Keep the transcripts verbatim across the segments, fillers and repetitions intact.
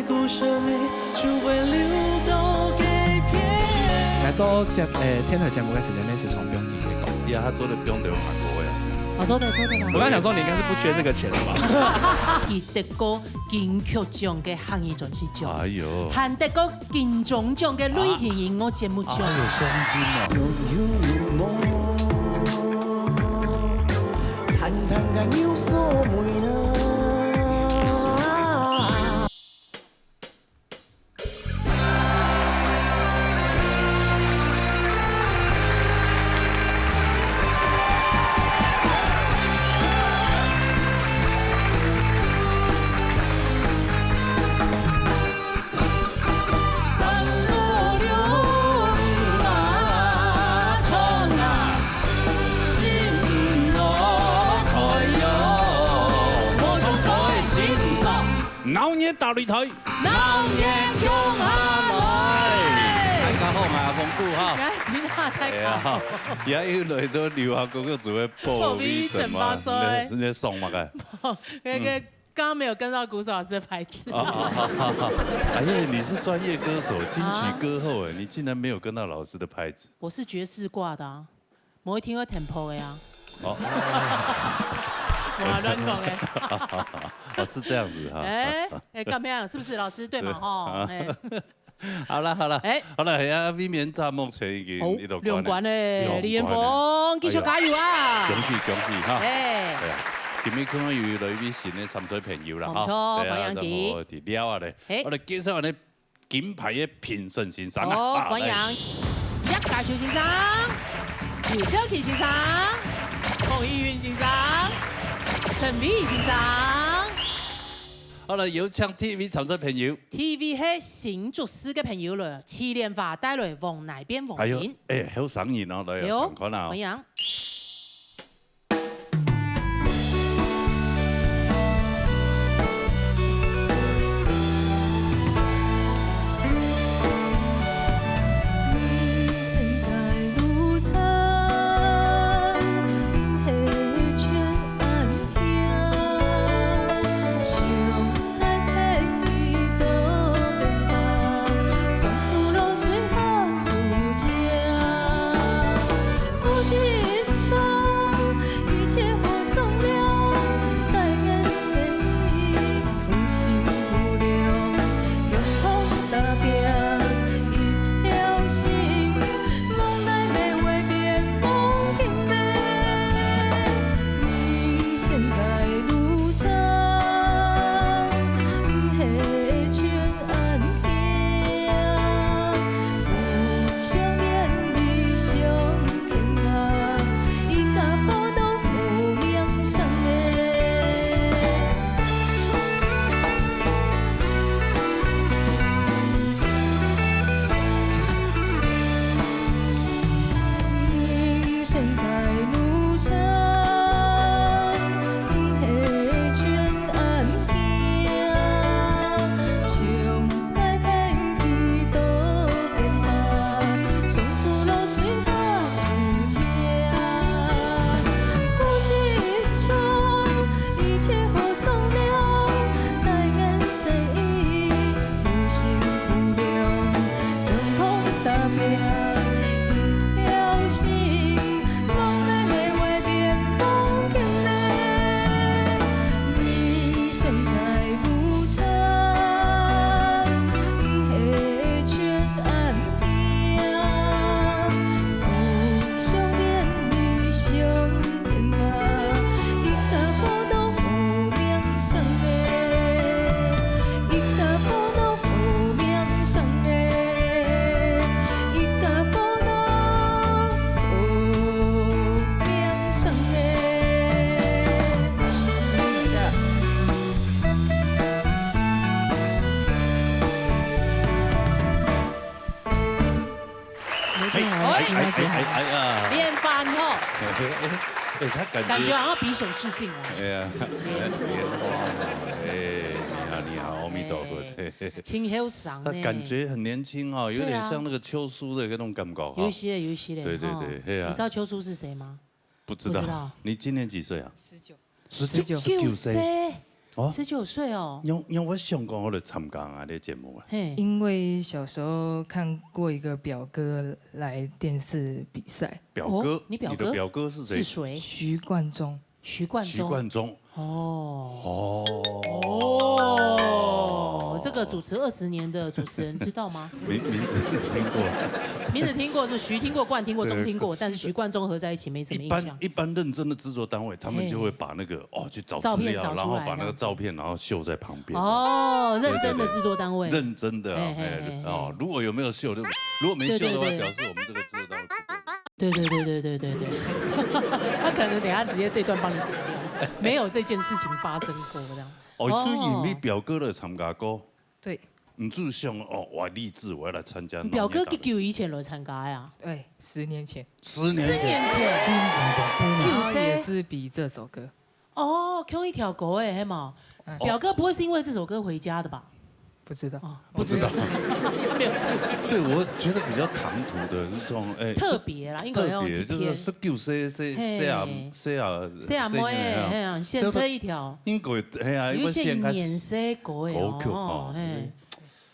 故事裡就會留到該片。來做節，誒，電台節目个時間，你時常放佢个歌。呀，佢做得放到蠻多个。哦，做得，做得啦。我剛想說，你應該是不缺這個錢的吧？佢得過金曲獎个客語專輯獎，哎喲。還得過金鐘獎个流行音樂節目獎。哎喲，雙金啊！ 鬧熱大擂台，鬧熱共下來。大家好，𠊎係峰哥哈。𠊎係金娜大家好。哎呀，也又來到流行歌曲組个保衛戰嘛，保衛戰。你，你在爽麼个？那個 剛剛沒有跟到鼓手老師的拍子。啊，啊，啊，啊。哎呀，你是專業歌手，金曲歌后哎，啊。你竟然沒有跟到老師的拍子。我是爵士掛的啊，我一定會tempo的啊。哦。哇，亂講欸。哦，是這樣子哈。哎，哎，幹嘛？是不是老師？對嘛，吼，啊。哎。 好啦，好啦，哎。好啦，哎呀，衛冕炸目前已經哦，一路關了。兩關了，兩關了。李彥峰，繼續加油啊！哎呀，恭喜，恭喜哈！哎。哎呀，今日可能又來一位新的參賽朋友啦，哈。無錯，對啊，歡迎佢。然後就聊啊咧。哎。好啦，介紹完了金牌的評審先生啊。哦，啊，歡迎。葉嘉修先生、劉少奇先生、彭于晏先生、陳偉先生。好了，有請第一位參賽朋友。 第一位係新竹市个朋友了，徐蓮華帶來往哪邊往哎喲，迎。哎，好聲音哦，來，哎喲，看看啊。歡迎。哎，哎，哎，哎，哎呀。連番吼。哎，哎，哎，他感覺，感覺好像匕首致敬哦。哎呀，蓮花，哎，你好，你好，阿彌陀佛。哎，哎，哎。真後生呢。他感覺很年輕哦，有點像那個邱淑臻的那種感覺哈。對啊。有一些，有一些嘞，對，對，哈。對，哎呀。你知道邱淑臻是誰嗎？不知道。不知道。你今年幾歲啊？十九。十九，十九歲。十九歲。哦，十九岁哦。让，让我想讲，我来参加啊，你节目啊。嘿，因为小时候看过一个表哥来电视比赛。表哥，哦，你表哥？你的表哥是谁？是谁？徐冠中。徐冠中。徐冠中。哦。哦。哦，这个主持二十年的主持人知道吗？名，名字听过。名字听过，是徐听过、冠听过、对。钟听过，但是徐冠中合在一起没什么印象。一般，一般认真的制作单位，他们就会把那个，嘿。哦，去找资料，照片找出来然后把那个照片，这样子。然后秀在旁边。哦，认真的制作单位。对，对，对。认真的啊，嘿，嘿，嘿，嘿。哦，如果有没有秀，就，如果没秀的话，对，对，对。表示我们这个制作单位不够。对，对，对，对，对，对，对。他可能等一下直接这段帮你剪掉，没有这件事情发生过这样。哦，所以你表哥有参加过？哦。对。你就想，哦，我立志，我要来参加。你表哥几久以前就参加呀？对，十年前。十年前。十年前。九岁。然后也是比这首歌。哦，唱一条歌诶，嘿嘛。嗯。表哥不会是因为这首歌回家的吧？不知道。哦，不知道。不知道。没有注意。对，我觉得比较唐突的是这种，哎，特别啦，应该要特别，就是十九岁，岁，嘿。岁啊，岁啊，岁啊，妹，嘿啊，现车一条。应该，嘿啊，有些年岁过的哦，好曲哦，嘿。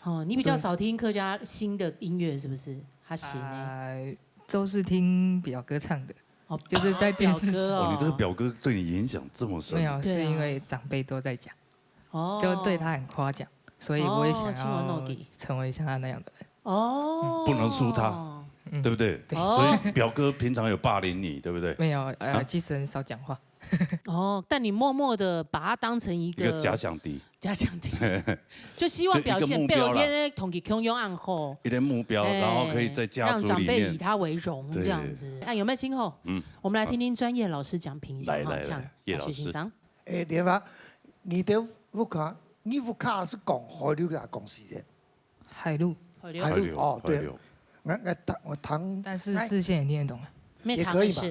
哦，你比较少听客家新的音乐是不是？还行呢。呃，都是听表哥唱的，哦，就是在电视。表哥哦。哦，你这个表哥对你影响这么深。没有，是因为长辈都在讲。对。 哦。就对他很夸奖，所以我也想要哦，亲我弄给。成为像他那样的人。哦。不能输他，嗯。对不对？对。哦。所以表哥平常有霸凌你，对不对？没有，呃，啊？其实很少讲话。哦，但你默默地把他当成一个一个假想敌。假想敌，就希望表现，就一个目标啦。比如天天同佢共樣恁好。一个目标，哎，然后可以在家族里面。让长辈以他为荣，对。这样子。哎，有没有听好？嗯。我们来听听专业老师讲评一下哈，来，来，来，这样，叶老师。大学先生。 诶，莲花，你的屋下，你屋下是讲海陆个讲四縣？海陆。海陆。海陆，海陆，哦，对。海陆。我，我听，我听，但是四县也听得懂啊。也可以吧，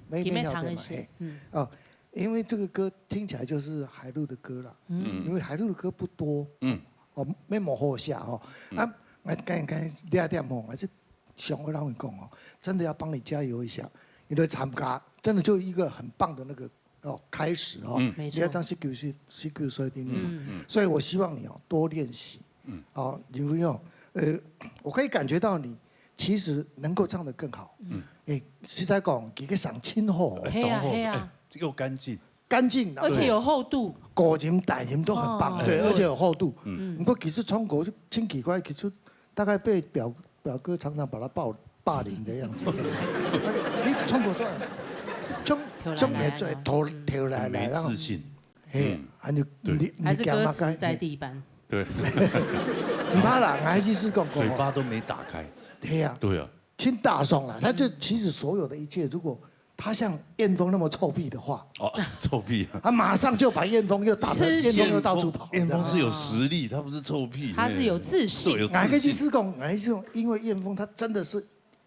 没，没条件嘛，也没谈的事，嘿。嗯。哦，因为这个歌听起来就是海陆的歌啦，嗯。因为海陆的歌不多，嗯。哦，没么好下哦。嗯。啊，我刚刚第二点吼，还是想要让你讲哦，真的要帮你加油一下，你的参加真的就一个很棒的那个 哦，开始哦。嗯。没错。你要这样十九岁，十九岁的你嘛。嗯。所以我希望你哦，多练习。嗯。哦，因为哦，呃，我可以感觉到你其实能够唱得更好。嗯。诶，实在讲，其实上真好哦。嘿啊，嘿啊。哎，又干净。干净啊。而且有厚度。高音、低音都很棒，哦。对，而且有厚度。嗯。不过其实唱歌就真奇怪，其实大概被表，表哥常常把他霸，霸凌的样子。你唱歌出来，唱，唱得最头，头来来，然后，没自信。嘿，嗯。啊，你，对。你，你还是歌词在第一班。对。毋怕啦，我意思讲，嘴巴都没打开。对呀。对啊。真大声啦，他就其实所有的一切，如果他像燕峰那么臭屁的话，哦，臭屁啊。他马上就把燕峰又打成，吃屎。燕峰又到处跑，燕峰是有实力，他不是臭屁。他是有自信。对，有自信。我个意思讲，我个意思讲，因为燕峰他真的是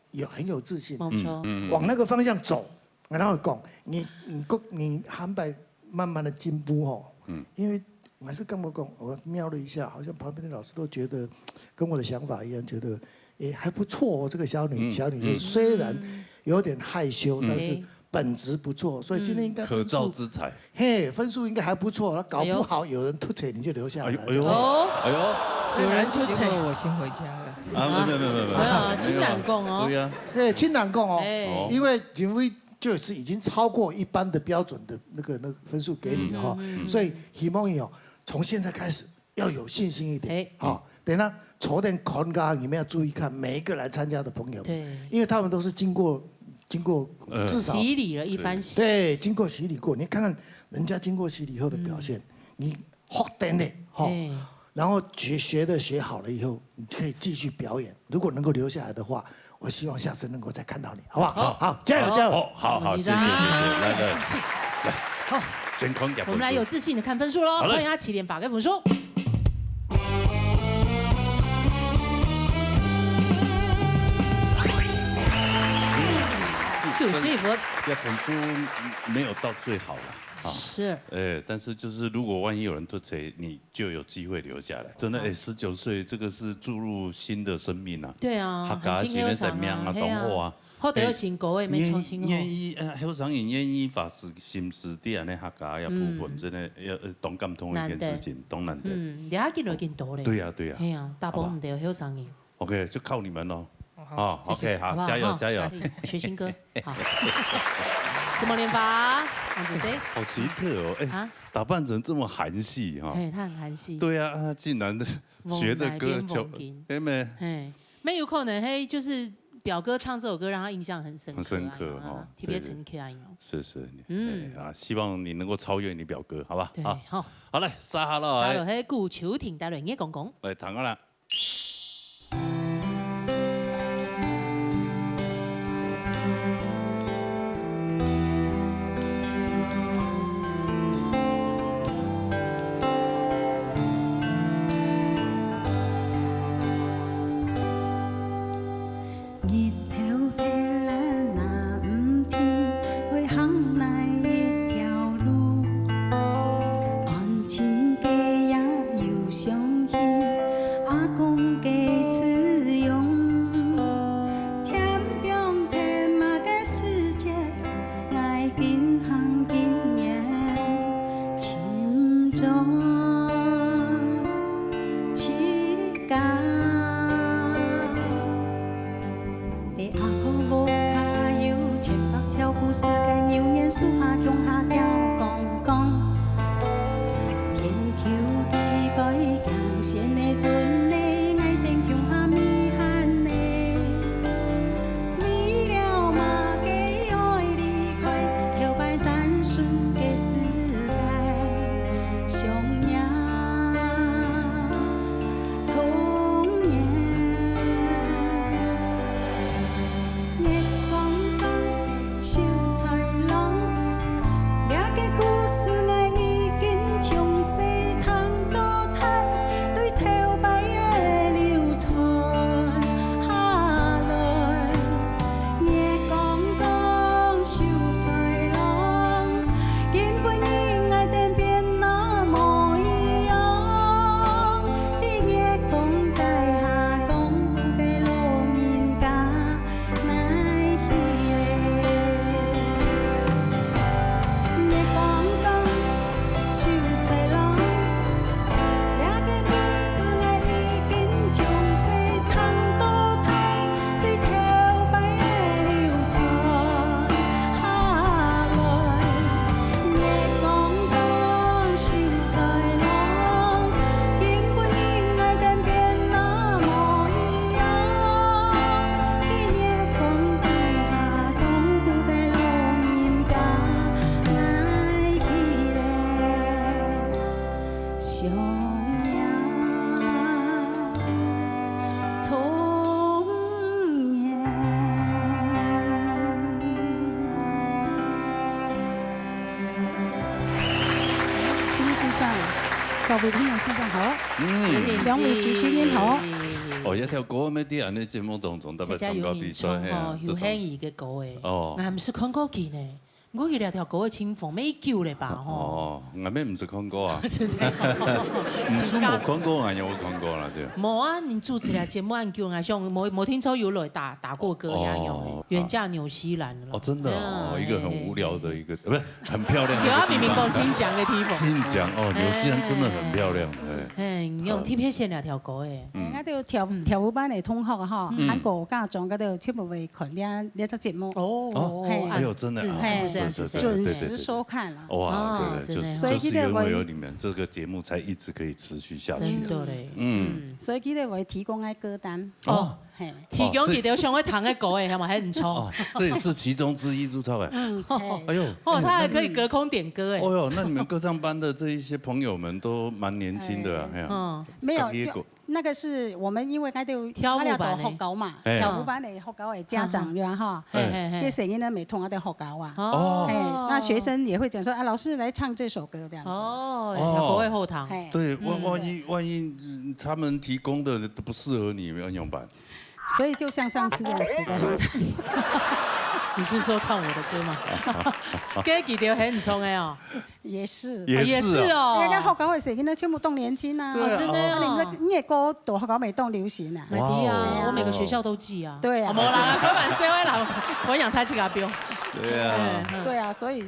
有很有自信，没错。嗯，嗯，嗯。往那个方向走，然后讲，你，你，你还得慢慢的进步哦。嗯。因为我还是跟我讲，我瞄了一下，好像旁边的老师都觉得跟我的想法一样，觉得，诶，还不错哦，这个小女，嗯，小女生，嗯。虽然有点害羞，嗯。但是本质不错，所以今天应该分数，可造之材。嘿，分数应该还不错，搞不好有人吐槽你就留下来。哎呦，哎呦，哦。哎呦。所以来就行。有人吐槽我先回家了。啊，没有，没有，没有，没有。没有啊，真难讲哦。对啊。对，真难讲哦。哎。哦。因为因为就是已经超过一般的标准的那个，那个分数给你了哈，嗯，嗯，嗯。所以希望你哦，从现在开始 要有信心一点。哎。好，等一下，坐等看家，你们要注意看每一个来参加的朋友，对。因为他们都是经过，经过，呃。至少，洗礼了，一番洗。对，经过洗礼过，你看看人家经过洗礼后的表现，嗯。你学等嘞，吼，哎。然后学，学的学好了以后，你可以继续表演。如果能够留下来的话， 我希望下次能够再看到你，好不好？好。好，加油，加油！好，好，好，谢谢，谢谢，来，来，来，好，先看一下分数。我们来有自信地看分数咯，好嘞。看一下七连发个分数。九十一分。这分数没有到最好啦。啊。是。哎，但是就是如果万一有人脱节，你就有机会留下来。真的，哦。哎，十九岁这个是注入新的生命啊。对啊，客家是咧生命啊，很轻松啊，嘿啊。同好啊。好得有新歌，也没唱清楚。哎，愿意，呃，后生人愿意花时，心思在安尼客家个部分，嗯。真的要，呃，当感动的一件事情，难得。当难得。嗯，了解了已经多了。对呀，对呀。嘿啊，大部分毋得有后生人。好吧。OK，就靠你们咯。好，啊，谢谢。OK，好，好不好？加油，哈，加油。加油。学新歌，好。什么联发？王子谁？好奇特哦，哎，啊？打扮成这么韩系哈。嘿，他很韩系。对啊，他竟然学的歌就，王金。哎，没。嘿，没有可能，嘿，就是表哥唱这首歌让他印象很深刻啊，很深刻哈，特别沉起来哦。对，对。是，是，嗯。哎，啊，希望你能够超越你表哥，好吧？对，好。好。好嘞，沙哈喽，沙哈喽，哎。嘿，顾秋婷带来，你也讲讲。来，听好了。 日頭忒冷也毋停，愛行哪一條路？安靜个也有傷心，阿公个慈容。天邊天馬个世界，𠊎緊行緊遠，尋著自家。 在阿婆屋下有千百條故事，个牛年樹下共下吊槓槓。天球地背，驚險个船仔，𠊎等共下覓漢仔。為了麼个愛離開，頭擺單純个世界，想念 童年。月光光，秀才郎，這个故事𠊎已經從細聽到大，對頭擺仔流傳下來。月光光，秀才郎， 今晡日𠊎等變哪無一樣，在月光底下講古个老人家哪去咧？月光光，秀才郎，這个故事𠊎已經從細聽到大， 對頭擺仔流傳下來。月光光，秀才郎，今晡日𠊎等變哪無一樣，在月光底下講古个老人家哪去咧？ 想念童年。请问先生，各位听众先生好。嗯。有点两位主持人好。哦，這條歌乜在恁呢節目當中，特別參加比賽，真正有印象吼，嘿啊，有興趣个歌誒。哦。𠊎毋識看過佢呢。 毋過佢這條歌个情況，乜久了吧，吼。哦，𠊎乜毋識看過啊。真的哦。毋出無看過，𠊎有看過啦，對。無啊，你主持了節目恁久，𠊎想無，無聽說有來打，打過歌呀，哦。有。遠嫁紐西蘭了。哦，真的哦，哎呀，一個很無聊的一個，嘿，嘿。不是，很漂亮的一個地方。對啊，明明講新疆个地方。新疆，哦，紐西蘭真的很漂亮，哎。哎，你用特別選這條歌，哎。嗯。哎，該兜跳，跳舞班个同學哈，嗯。還有家長，該兜全部會看這，這隻節目。哦，哦，嘿。哎呦，真的啊，是，是，是，是，是，是，準時收看了。對，對，對。哇，哦，對，對，就是，真的。所以這個就是因為有你們，這個節目才一直可以持續下去啊。真的嘞。嗯。嗯，所以這個會提供个歌單。哦。嘿。提供佢兜想愛聽个歌誒，係嘛？還很衝。哦，這也是其中之一，朱超哎。嗯，嘿。哎呦，哦，他還可以隔空點歌誒。哦喲，那你們歌唱班的這一些朋友們都蠻年輕的啊，哎。嘿啊。嗯。沒有，各地的歌。 那個是我們因為該兜，跳舞班的。佢兜學校嘛，哎。跳舞班个學校个家長，嗯哼。對吧？哈，嘿，嘿，嘿。這聲音呢，每通啊在學校啊。哦。嘿，那學生也會講說，啊，老師來唱這首歌這樣子。哦，哦。學校个後堂。嘿。對，萬，嗯。萬一，萬一，嗯，他們提供的不適合你，要怎麼辦？所以就像上次這樣，死得很慘。你是說唱我的歌嗎？歌曲就很重的哦。也是。也是哦。啊，也是哦。人家學校个時，囡仔全部當年輕啊。對啊。哦，真的哦。啊，你个，你个歌都學校尾當流行啊。哇哦。哎呀，我每个学校都寄啊。对啊。好，没有啦，开玩笑的啦，我养他去给他标。对啊。嗯，嗯。对啊，所以，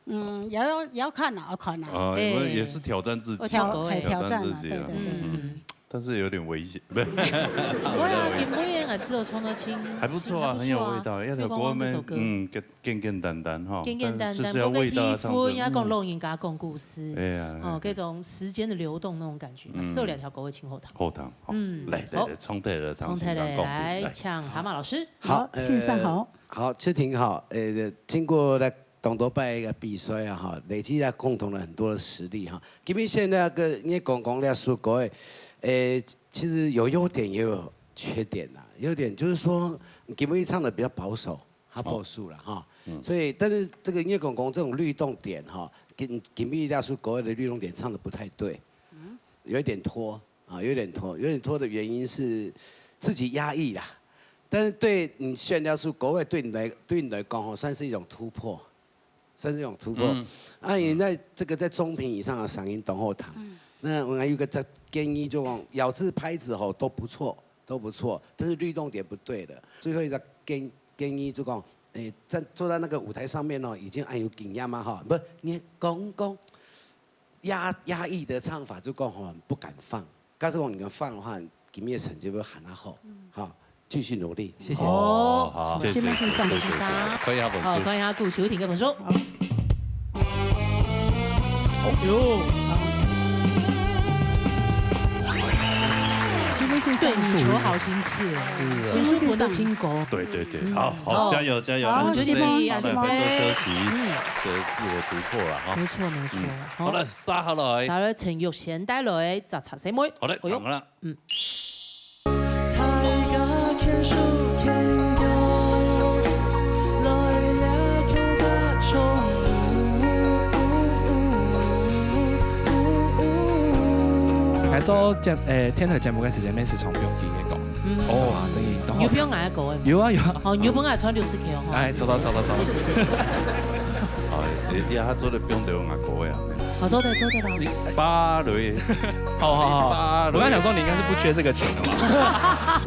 嗯，也要，也要看啦，要看啦。哦，我们也是挑战自己啊，挑，哎，挑战啊，挑战自己啊。对，对，对。嗯。嗯。 但是有点危险，不是。不会啊，金妹也是有唱得清，还不错啊，清，还不错啊。很有味道。要跳国外这首歌。月光光这首歌。嗯，简，简简单单哈，简简单单，但是就是要味道要唱出，不过气氛，要讲老人家讲故事，嗯。哎呀，哦，哎，这种时间的流动那种感觉嘛，嗯。是有两条狗会清后堂。后堂，好，嗯，来，来，好。来，唱起来，唱起来，来，来，请蛤蟆老师。好，好，先生好。呃，好，秋婷好，呃，经过了 当多擺个比賽啊，哈，累積了共同的很多的实力哈。今日選那个月光光這首歌，誒，其實有優點也有缺點啦。優點就是說，今日唱得比較保守，較保守啦，哈。嗯。所以，但是這個月光光這種律動點哈，跟今日這首歌的律動點唱得不太對，有一點拖。 啊，有點拖，有點拖的原因是自己壓抑啦。但是對你選這首歌，對你來，對你來講吼，算是一種突破，算是一種突破。嗯。啊，你在這個在中頻以上的嗓音當好聽。嗯。那我還有一個在建議，就講咬字拍子吼都不錯，都不錯，但是律動點不對了。最後一個建，建議就講，誒，在，坐在那個舞台上面哦，已經很有經驗嘛哈，不，你講講 壓，壓抑的唱法就講吼，不敢放。假使講你敢放的話，今日成績會還較好。嗯。好，繼續努力，謝謝。哦，好，謝謝，謝謝先生。謝謝，謝謝。可以啊，粉絲。好，看一下顧秋婷个粉絲。好。哦喲。請問先生。對你求好心切。是啊。先生本都清高。對，對，對，嗯。好，好，好。加油，加油。好，謝謝你，慢慢做休息，謝謝。嗯。這自我突破了哈。沒錯，沒錯。嗯。好。好了， 續下來。續下來陳玉賢帶來《摘茶細妹》。好嘞，哎喲。聽好了。嗯。來做節，誒，電台節目个時間，每次唱標記个歌。嗯。哦。啊，這個當好聽。你有標𠊎个歌个嗎？有啊，有啊。哦，你有分𠊎穿六十K哦，吼。哎，做到，做到，做到。謝謝，謝謝，謝謝。好，你，你還做得標到𠊎歌个啊？ 好，做得，做得吧。芭蕾。好，好，好。芭蕾。我剛想說你應該是不缺這個錢的吧？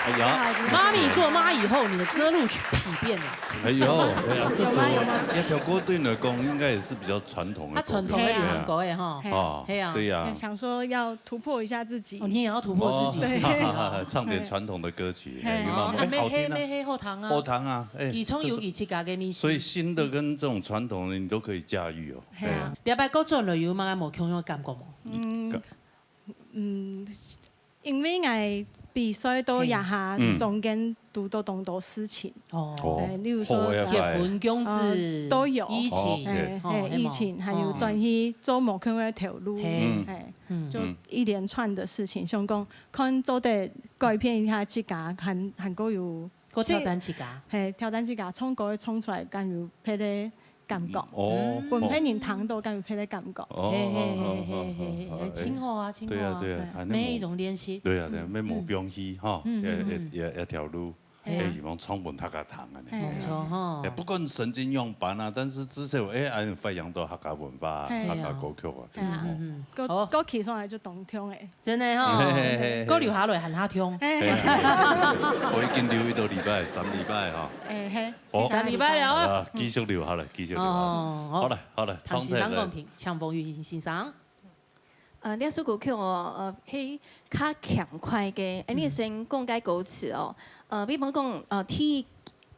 哎呀，媽咪做媽以後，你的歌路曲疲變了。哎呦，哎呀，這首，有嗎，有嗎？這條歌對你來講應該也是比較傳統的歌曲。它傳統的流行歌的吼。對啊。哦，嘿啊。對呀。想說要突破一下自己。哦，你也要突破自己。哦，是不是啊？唱點傳統的歌曲，嘿。哎，有沒有？哦，啊，哎，好聽啊。欲黑，欲黑，好聽啊。好聽啊，哎，其中有佢自家个味緒。這是，所以新的跟這種傳統的你都可以駕馭哦。嘿啊。哎。這擺過轉來有麼个無共樣的感覺無？嗯，嗯，因為𠊎比賽到這下，嘿。嗯。中間堵到當多事情。哦。哦。哎，例如說，後悔啊。結婚、公司、呃，都有。疫情。哦，OK。哎，哦，嘿，嘿，嘛。疫情，還有轉去做無共樣个頭路。哦。嘿。哎，嗯。就一連串的事情，想講，看做得改變一下自家，還，還過有，過挑戰自家。嘿，挑戰自家，唱歌唱出來，敢有別个感覺。嗯，哦，嗯。分別人聽到，敢有別个感覺。哦，嘿，嘿，嘿，哦，哦，嘿，嘿，哦，嘿，哎，真好啊，真好啊。對啊，對啊，哎。還能每一種練習。對啊，對啊，嗯，愛無放棄哈，嗯，嗯，嗯。也，也，也，也條路，嘿啊。哎，希望唱分大家聽啊，嘿啊。無錯哈。也不管成績樣般啊，但是至少，哎，還有發揚到客家文化、嘿啊。客家歌曲啊。嘿啊。嗯，嗯，嗯。歌，好。歌曲上來就當暢誒。真的哈，嘿，嘿，嘿，嘿。歌留下來還較暢。嘿。嘿，我已經留一個禮拜、三禮拜哈。哎，嘿。 哦。三禮拜了啊。啊，繼續留下來，繼續留下來。哦，好。好了，好了，唐先生唱太了。公平，請黃玉英先生。呃，這首歌曲哦，呃，係較輕快个，哎，你先講該歌詞哦。呃，比方講，呃，第一，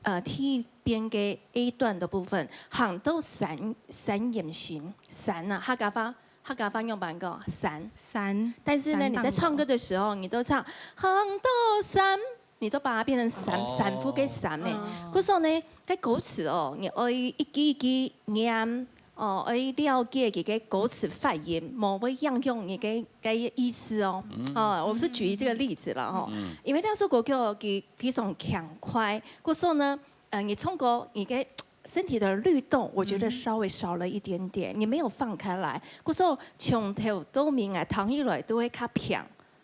呃，第一遍个A段的部分，行到山，山岩心，山啊，客家話，客家話用麼个講？山。山。但是呢，山，你在唱歌的時候，你都唱行到山， 你都把它變成山，哦。山腹个山誒。嗯。故所呢，該歌詞哦，你愛一句一句念，哦，愛了解佢个歌詞發音，無會影響你个，个意思哦。嗯。哦，我是舉這個例子了吼。嗯。因為這首歌曲佢非常輕快，故所呢，呃，你唱歌，你个身體的律動，我覺得稍微少了一點點，嗯。你沒有放開來，故所從頭到尾啊，聽起來都會較平。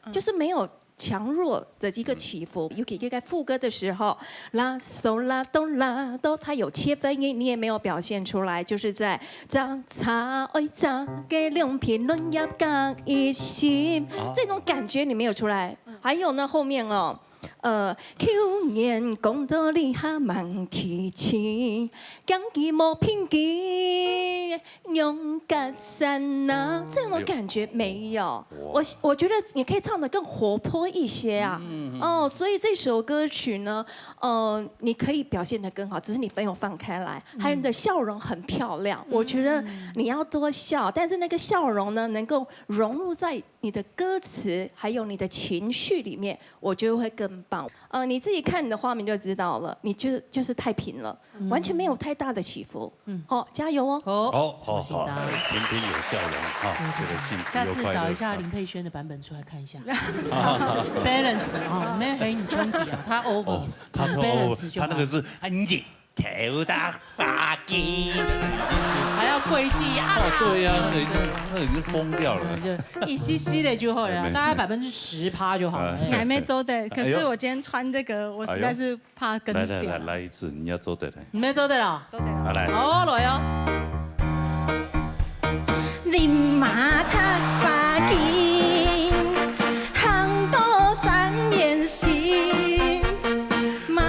嗯。就是沒有強弱的一個起伏。嗯。尤其在副歌的時候，啦嗦啦哆啦哆，它有切分音，你也沒有表現出來，就是在早茶愛茶个兩片嫩葉加一心，哦。這種感覺你沒有出來。嗯。還有呢，後面哦，呃，舊年講到這下蠻提起，講佢無品質， 仰結煞吶，這種感覺沒有。哎呦。我，我覺得你可以唱得更活潑一些啊。嗯，嗯，嗯。哦，所以這首歌曲呢，呃，你可以表現得更好，只是你沒有放開來，嗯。還有你的笑容很漂亮，嗯。我覺得你要多笑，但是那個笑容呢，能夠融入在你的歌詞還有你的情緒裡面，我覺得會更棒。呃，你自己看你的畫面就知道了，你就，就是太平了。 嗯。完全沒有太大的起伏。嗯。好，加油哦。好，好，好，好，什麼先生？來，天天有笑容哈，嗯，這個興致又快樂。下次找一下林佩軒的版本出來看一下。Balance哦，沒有很衝擊啊，他over，哦，他都balance就好。他那個是很野，頭大發筋。還要跪地啊。哦，對呀，那已經，那已經瘋掉了。對，就一息息的就好了，哎，沒，大概百分之十趴就好了。哎。哎。還沒做的，可是我今天穿這個，我實在是 怕跟調。來，來，來，來一次，你愛做得來。你愛做得了？做得了。好，來。好，來哦。你嘛踢花枝，行到山巖時，滿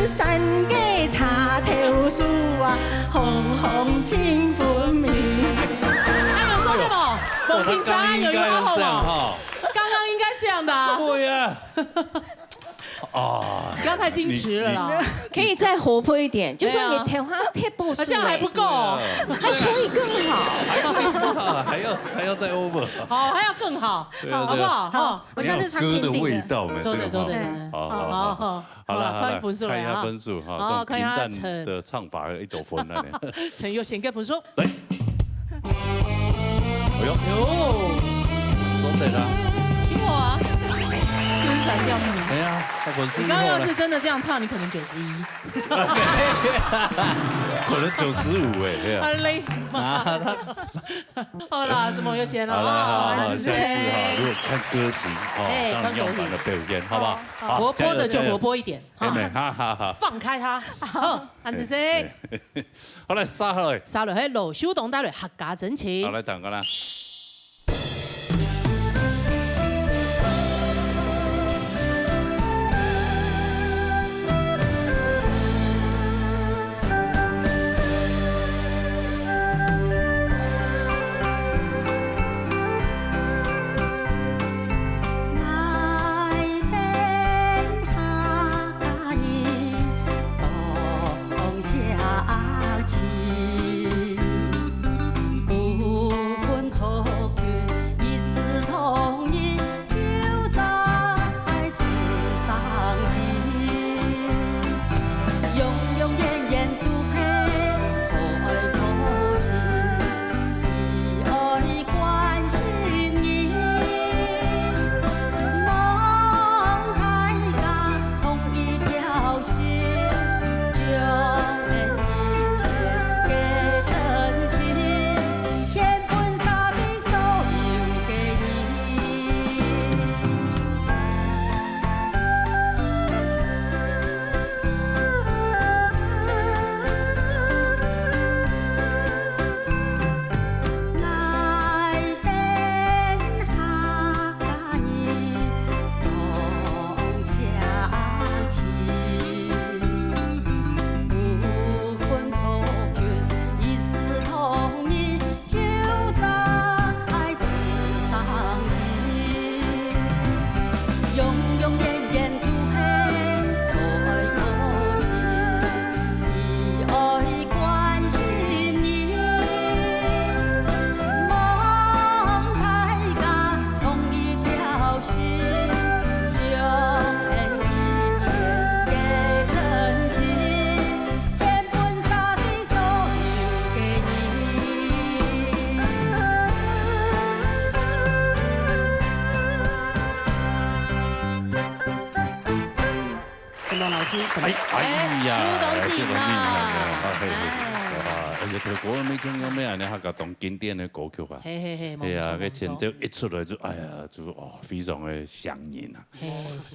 山个茶頭樹啊，紅紅青分明。哎，有做得無？黃先生，有，有好好無？剛剛應該這樣的啊。對呀。 哦，你剛太矜持了啦。你，你可以再活潑一點，就說你頭下貼布書，啊，這樣還不夠哦。對啊。還可以更好。還可以更好，還要，還要再over。好，還要更好，對啊，好不好？對啊。好，我下次穿平底的。沒有歌的味道，沒有，做得，對啊，做得，好。做得。好，好，好，好。好了，好了，好了，看分數了哈。看一下分數哈，好，這種平淡的唱法，看一下陳。一朵分那裡。陳又賢个分數。 來。哎呦。喲。做得啦。辛苦啊。又是三調呢。哎呀，那分數以後呢？你剛剛要是真的這樣唱，你可能九十一。可能九十五哎，對啊。好嘞嘛。啊，他好啦，什麼又賢了好了，好，好，哦，下次哈，如果看歌型，哦，哎，這樣你用版的表演，好不好？好，好，活潑的就活潑一點。加油，加油。哎，哈哈哈。放開他。好，安子生。哎，哎。 好，來，續落去。續落去，老秀東帶來客家真情。好，來，等下啦。不分族群，一视同仁，就在自上心。永永远远都係和愛同情，以愛關心人。望大家同一條心，將 一切个真情，獻分社會所有个人。獻分社會所有个人。沈龍老師，哎，哎呀，哎，秀東進啊。秀東進啊，哎，哎。哇，而且國文沒聽過咩，恁樣客家當經典个歌曲啊。嘿，嘿，嘿，哎呀，沒錯，這前奏一出來就，哎呀，就，哦，非常个響應啊。嘿，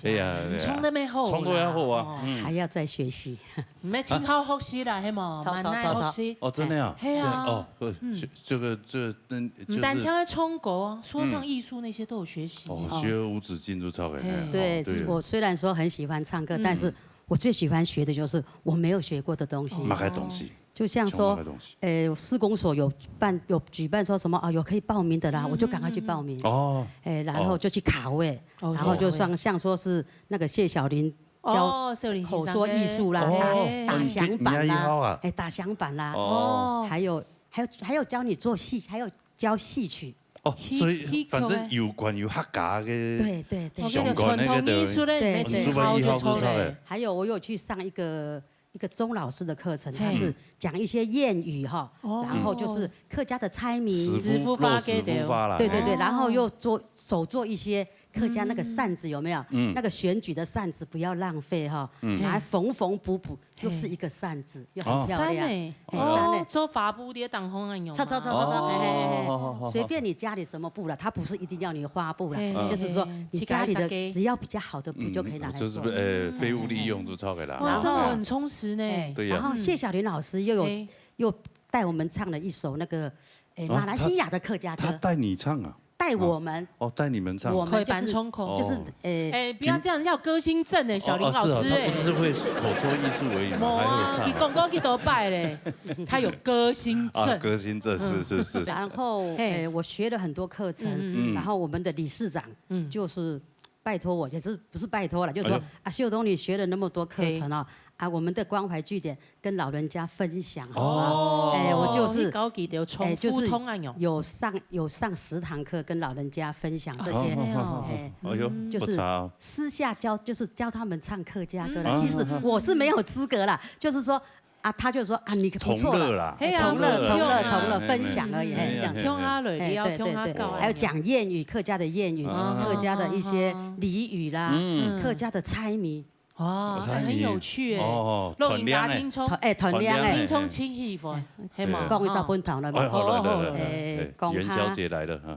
哎呀，對啊。唱得蠻好啦。唱得蠻好啊，哦。嗯。還要再學習。 毋係盡好學習啦，係無？著，慢慢學習。著，著，著。哦，真的啊？哎，係啊。是哦，呃，嗯。學，這個，這，嗯，就是毋單淨係唱歌啊，說唱藝術那些都有學習。嗯。哦，學無止境就著个，嘿。嘿，對，哦，對。我雖然說很喜歡唱歌，嗯。但是我最喜歡學的就是我沒有學過的東西。哦。麼个東西？就像說，像麼个東西？呃，市公所有辦，有舉辦說什麼，啊，有可以報名的啦，嗯，我就趕快去報名。嗯，嗯，嗯。哦。哎，然後就去卡位，哦。哦，然後就像，卡位。像說是那個謝小林 教哦，少林先生口說藝術啦，个。哦，打，打響板啦，哦，你，你也愛學啊？哎，打響板啦，哦。還有，還有，還有教你做戲，還有教戲曲。哦，戲，所以反正有關於客家个，對，對，對。相關个，哦，那個傳統藝術个，對，對。你做得以後就出來。還有，我有去上一個，一個鍾老師的課程，他是講一些諺語哈，哦。然後就是客家的猜謎。師傅，師傅發給的哦。老師傅發啦。對，對，對，哦。然後又做，手做一些 客家那個扇子有沒有？嗯。那個選舉的扇子不要浪費哈，嗯。拿來縫縫補補，嘿。又是一個扇子，又很漂亮。哦。扇欸。嘿，扇欸。哦，做花布个當紅啊，有嗎？著，著，著，著，著，哦。嘿，嘿，嘿，嘿。哦，好，好，好。隨便你家裡什麼布啦，它不是一定要你花布啦，嘿，就是說，嘿，嘿。你家裡的，自家設計。只要比較好的布就可以拿來做。嗯，嗯，嗯。哦，就是，呃，廢物利用就著个啦。哇，然後，生活很充實呢。哎，對呀。然後謝小林老師又有，嘿。又帶我們唱了一首那個，哎，哦，馬來西亞的客家歌。他，他帶你唱啊？ 帶我們。哦，帶你們唱。我們就是，開班唱歌。就是，哦。欸，欸，不要這樣，要有歌星證欸，小林老師欸。哦，哦，是哦，他不是會口說藝術而已嘛，無啊，還會唱啊。佢講過幾多擺咧，他有歌星證。啊，歌星證，是，是，是。然後，嘿。欸，我學了很多課程，嗯，嗯，嗯。然後我們的理事長，嗯。就是拜託我，也是，不是拜託啦，就是說，哎呦。啊，秀東，你學了那麼多課程哦，嘿。啊，我們的關懷據點 跟老人家分享，好嗎？哦。欸，我就是，哦，去教佢等重複通啊，有。欸，就是有上，有上十堂課跟老人家分享這些，哦，好，好，好，好。欸，哎呦，就是不差哦。私下教，就是教他們唱客家歌啦。嗯。其實我是沒有資格啦，就是說，啊，他就說，啊，你不錯啦。同樂啦。嘿啊，同樂，同樂，同樂，同樂，哎，分享而已，哎，嘿，這樣子。哎，哎，哎。聽下來，嘿，對，對，對，聽下教啊。還有講諺語，客家的諺語，啊。客家的一些俚語啦，嗯。客家的猜謎。 哦，哦，猜謎。欸，很有趣欸。哦，哦，老人家聽眾，團練欸。團，欸，團練欸。聽眾真喜歡，嘿嘛。對。講一隻本頭來嘛。哦，好，來，來，來，來，欸，欸，講下，元宵節來了哈。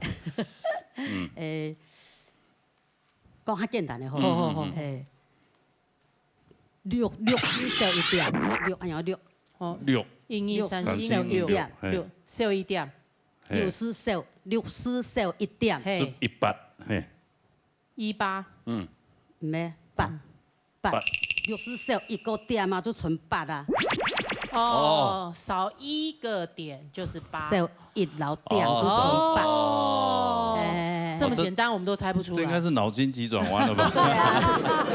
嗯。欸，講較簡單个好。好，好，好。嗯，嗯，嗯。欸，六，六四少一點，六，哎呀，六。哦，六。一二三四五六，六，嘿。六，少一點。嘿。六四少，六四少一點。嘿。就一八，嘿。 一八。嗯。毋係，八，嗯。八。八。六四少一個點嘛，就賰八啊。哦，哦。少一個點就是八。少一摎點就賰八。哦。欸。這麼簡單，哦，這，我們都猜不出來。這應該是腦筋急轉彎了吧？對啊。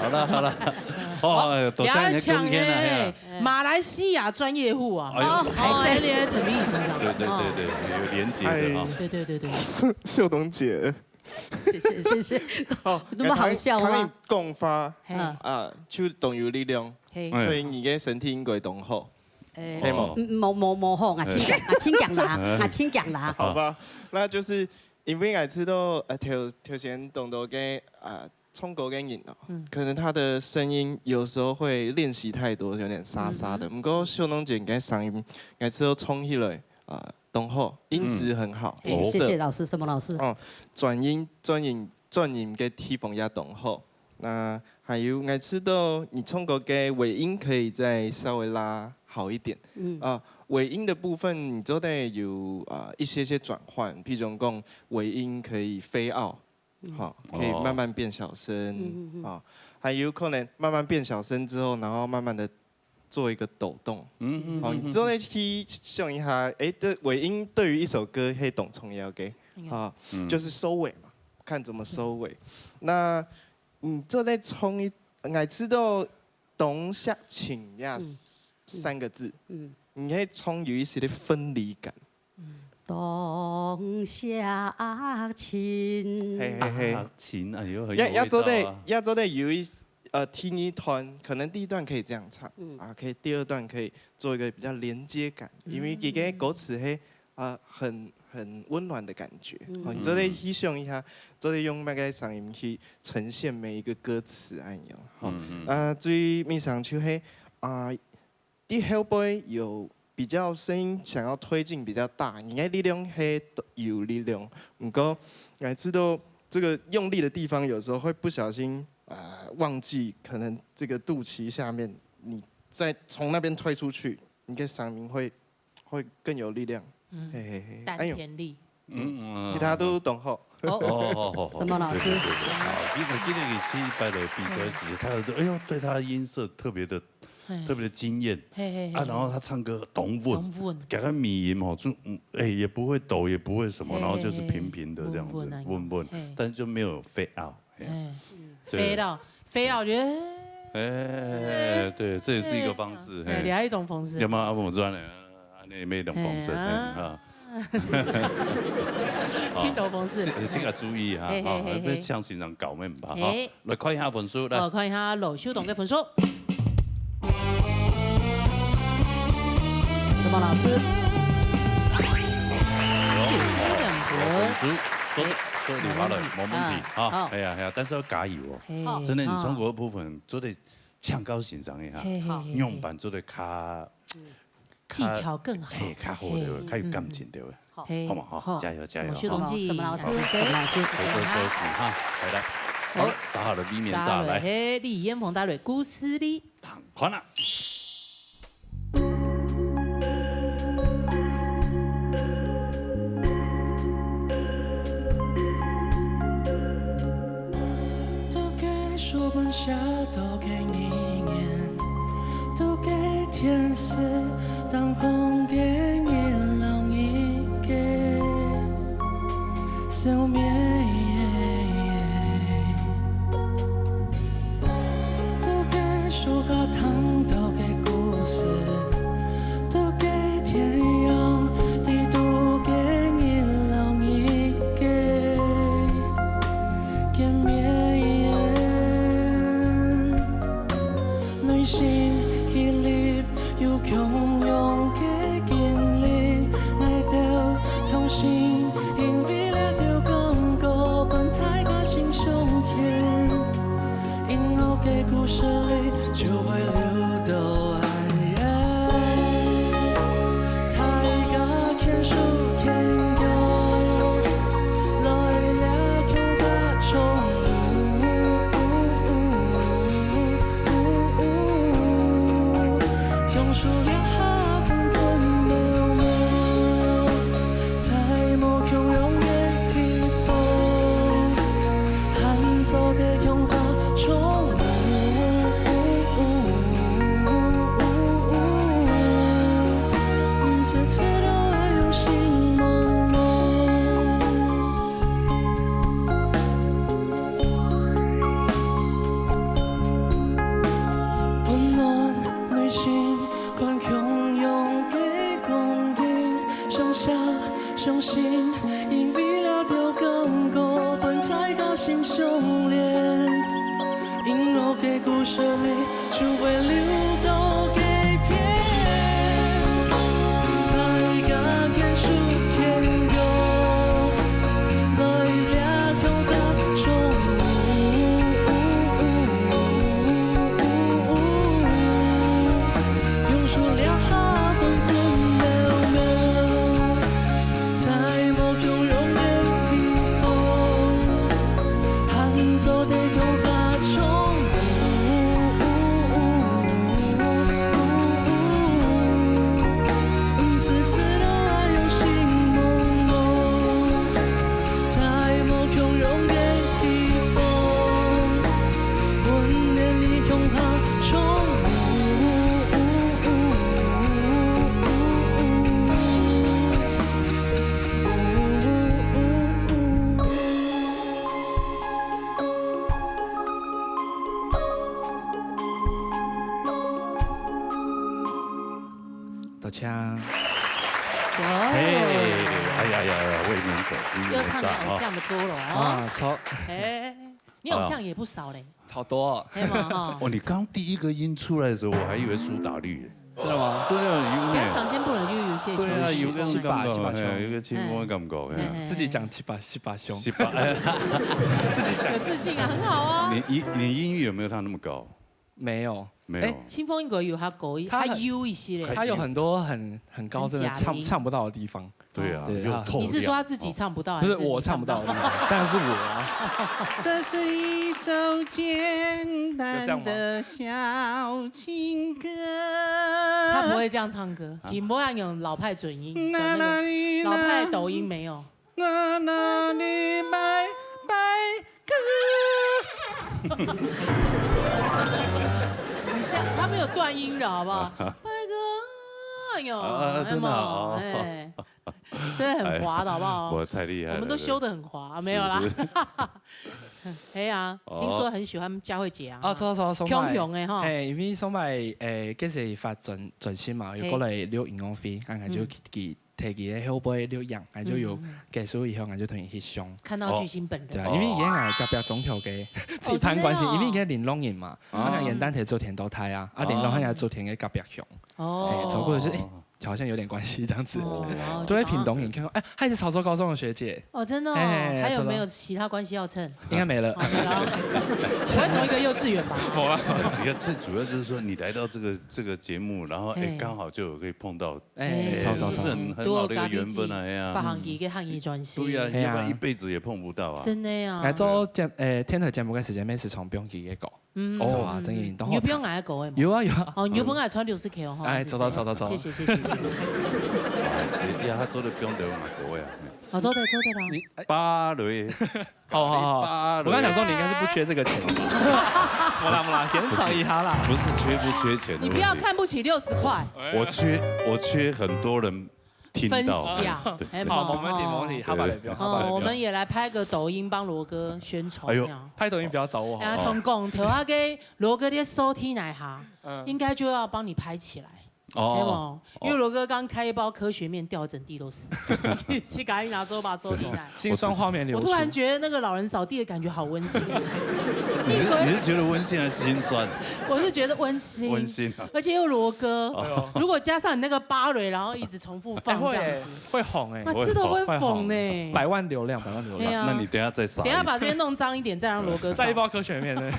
好了好了，哦，哎呦，多謝你的貢獻啊，嘿啊。馬來西亞專業戶啊，哎呦，哦，哎，你的陳明宇先生，对对对对，有连结的哈。哎，对对对对，秀东姐，谢谢谢谢，哦，那么好笑吗？当你讲话，嘿，啊，就当有力量，嘿，哎，所以你的身体应该当好。哎，嘿嘛，嗯，冇冇冇好，我请讲，我请讲啦，我请讲啦。好吧，那就是因为我知道，呃，头头先讲到个，呃，唱歌个人哦，嗯，可能他的声音有时候会练习太多，有点沙沙的。嗯哼，不过秀东姐你的声音，我知道唱起来，啊，当好，音质很好，嗯，音色。谢谢老师，什么老师？哦，转音转音转音个地方也当好。那还有，我知道你唱歌个尾音可以再稍微拉好一点。嗯，啊，尾音的部分你做得有，啊，一些些转换，譬如讲尾音可以飞out，嗯，好，可以慢慢变小声，嗯嗯嗯，啊，还有可能慢慢变小声之后，然后慢慢的做一个抖动。嗯嗯，好，你做得去想一下，哎，这尾音对于一首歌可以懂重要个，啊，就是收尾嘛，看怎么收尾。那你做得唱一，我知道当下请呀，嗯，三个字，嗯，你可以唱有一些的分离感。 当下亲。嘿嘿嘿。啊，亲，哎呦，很有味道啊。也，也做得，也做得有一，呃，第二段，可能第一段可以这样唱，嗯，啊，可以第二段可以做一个比较连接感，因为这个歌词嘿，啊，很，很温暖的感觉。嗯，好，你做得去想一下，做得用那个声音去呈现每一个歌词，哎呦，好。嗯嗯。啊，至于面上就嘿，啊， 你后背有比较声音想要推进比较大，你的力量是有力量。不过，我知道这个用力的地方有时候会不小心，呃，忘记，可能这个肚脐下面，你再从那边推出去，你的嗓音会，会更有力量。嗯，嘿嘿嘿，哎呦，丹田力。 嗯，嗯，其他都懂吼。哦，哦，哦，哦，什么老师？对，对，对，对。啊，因为今天你这一拜的比赛时间，他都，哎呦，对他的音色特别的，嘿，特别的惊艳。嘿，嘿，嘿，啊，然后他唱歌当稳，当稳。给他米音吼，就，嗯，哎，也不会抖，也不会什么，嘿，然后就是平平的这样子，嘿，嘿，稳稳，嘿，但是就没有fade out，嘿。哎，对。Fade out，fade out，我觉得，哎，对，这也是一个方式，哎，嘿。另外一种方式。要不然阿文转呢？ 啊，你也没两风声，哎，啊。嘿，啊。轻抖风势。这，这个注意哈，嘿，嘿，哈，嘿，嘿。别像先生搞咩唔怕，哈。嘿。来看一下分数，来。好，看一下罗秀东的分数。什么老师？九十一点分。好分数，做得，嘿，做得好了，没问题，没问题。哈。啊，好。哎呀，哎呀，但是要加油哦。嘿。真的，你唱歌的部分做得 唱歌先生个哈，嘿，嘿，嘿，嘿。样板做得较，嗯，技巧更好。嘿，较好对不对？嘿。较有感情对不对？嗯。好。嘿，好嘛，好，好。加油，加油，什么秀东记？好。什么老师？好。谁？什么老师？合作歌曲哈，来，来。好。好了，撒好了，里面再来。撒好了，嘿，李艳凤带来故事里。看啊。 在个书本写到个语言，在个电视当红个人老人个笑面。在个书下听到个故事，在个电影里头个人老人个 见面，内心起立有共样个经历，𠊎兜同心，因为这条广告分大家心相牵，音乐个故事里就会留到 大家牽手牽腳，來尞共下唱。享受這下分分秒秒，在無共樣个地方，還做得共下唱。 毋使赤佬愛用心望望。锵。哇，哎呀呀呀，魏明哲，音乐家哈。又唱你偶像的歌了哦。啊，超，哎，你偶像也不少嘞。好多哦。嘿嘛哈。哦，你刚第一个音出来的时候，我还以为苏打绿耶。真的吗？对啊，有点。但上先本来就有些对啊，有个感觉，十八，十八兄。哎，有个清风的感觉，哎。哎，哎，哎。自己讲七八，十八兄。十八，哎。自己讲。有自信啊，很好啊。你音，你音域有没有他那么高？没有。没有。哎，清风应该有他高一，他很，他有一些嘞。他有很多很，很高，真的唱，很假音。唱不到的地方。对啊，对，又透亮。你是说他自己唱不到，还是你唱不到？不是，我唱不到的地方，当然是我啊。这是一首简单的小情歌。他不会这样唱歌，啊？你不要用老派准音，那，那里，老派抖音没有。那，那里，拜，拜，哥。你这样，他没有断音的好不好？拜哥，哎呦，啊，啊，真的啊，哎，真的很滑的好不好？哎，我太厉害了，我们都修得很滑，没有啦。是，是。哎呀，哦。听说很喜欢佳慧姐啊。啊，错，错，上擺。雄雄的哈。嘿，因為上擺，誒，佢係發專，專輯嘛，有過來錄音樂會，嘿。啊，就去，嗯。去 提佢个後背錄影，𠊎就有，嗯，嗯。結束以後，𠊎就同佢翕相。看到巨星本人。對啊，因為以前𠊎隔壁莊頭个，哦，自己攀關係，真的哦。因為佢个麟洛人嘛，哦。啊，𠊎元旦節做田到大啊，啊，麟洛還有做田个隔壁鄉。哦。哎，走過去，哎，好像有點關係這樣子。哦，然後就，就會屏東人看到，哎，她也是潮州高中的學姐。哦，真的哦，哎，還有沒有其他關係要趁？應該沒了。哦，沒了。不會同一個幼稚園吧？沒啦。你看，最主要就是說你來到這個，這個節目，然後，哎，嘿。剛好就有可以碰到 哎，哎，超，超，超。這是很，很好的一個緣分啊，哎呀。發行佢个客語專輯。對呀，哎呀。要不然一輩子也碰不到啊。真的啊。來做節，誒，電台節目个時間，每次唱放佢个歌。嗯。哦。哇，真的，當好聽。你有放𠊎个歌个嗎？有啊，有啊。哦，你有放𠊎穿六十K哦，哈，哎，謝謝。走到，走到，走到。謝謝，謝謝，謝謝。哎呀，他做得放得嘛，各位啊。哦，做得，做得啦。你，哎。芭蕾。 好，好，好。芭蕾。我剛想說你應該是不缺這個錢吧？沒啦，沒啦，現場一下啦。不是，不是缺不缺錢的問題。你不要看不起六十塊。我缺，我缺很多人聽到。分享，對，哎，好，沒問題，沒問題，好吧，不用，好吧，哦，不用。我們也來拍個抖音幫羅哥宣傳，哎呦。這樣。拍抖音不要找我，好不好？哎呀，同講，頭下个羅哥的收聽來哈，嗯。應該就要幫你拍起來。 哦。對無？因為羅哥剛開一包科學麵，掉整地都是。去，去趕緊拿走，把收進來。心酸畫面流出。我突然覺得那個老人掃地的感覺好溫馨。你是，你是覺得溫馨還是心酸？我是覺得溫馨。溫馨啊。而且又羅哥，哎呦。如果加上你那個芭蕾，然後一直重複放這樣子，哎，會耶，會紅哎。那吃頭會紅呢。百萬流量，百萬流量。對啊。那你等一下再掃一次。等一下把這邊弄髒一點，再讓羅哥掃。再一包科學麵呢？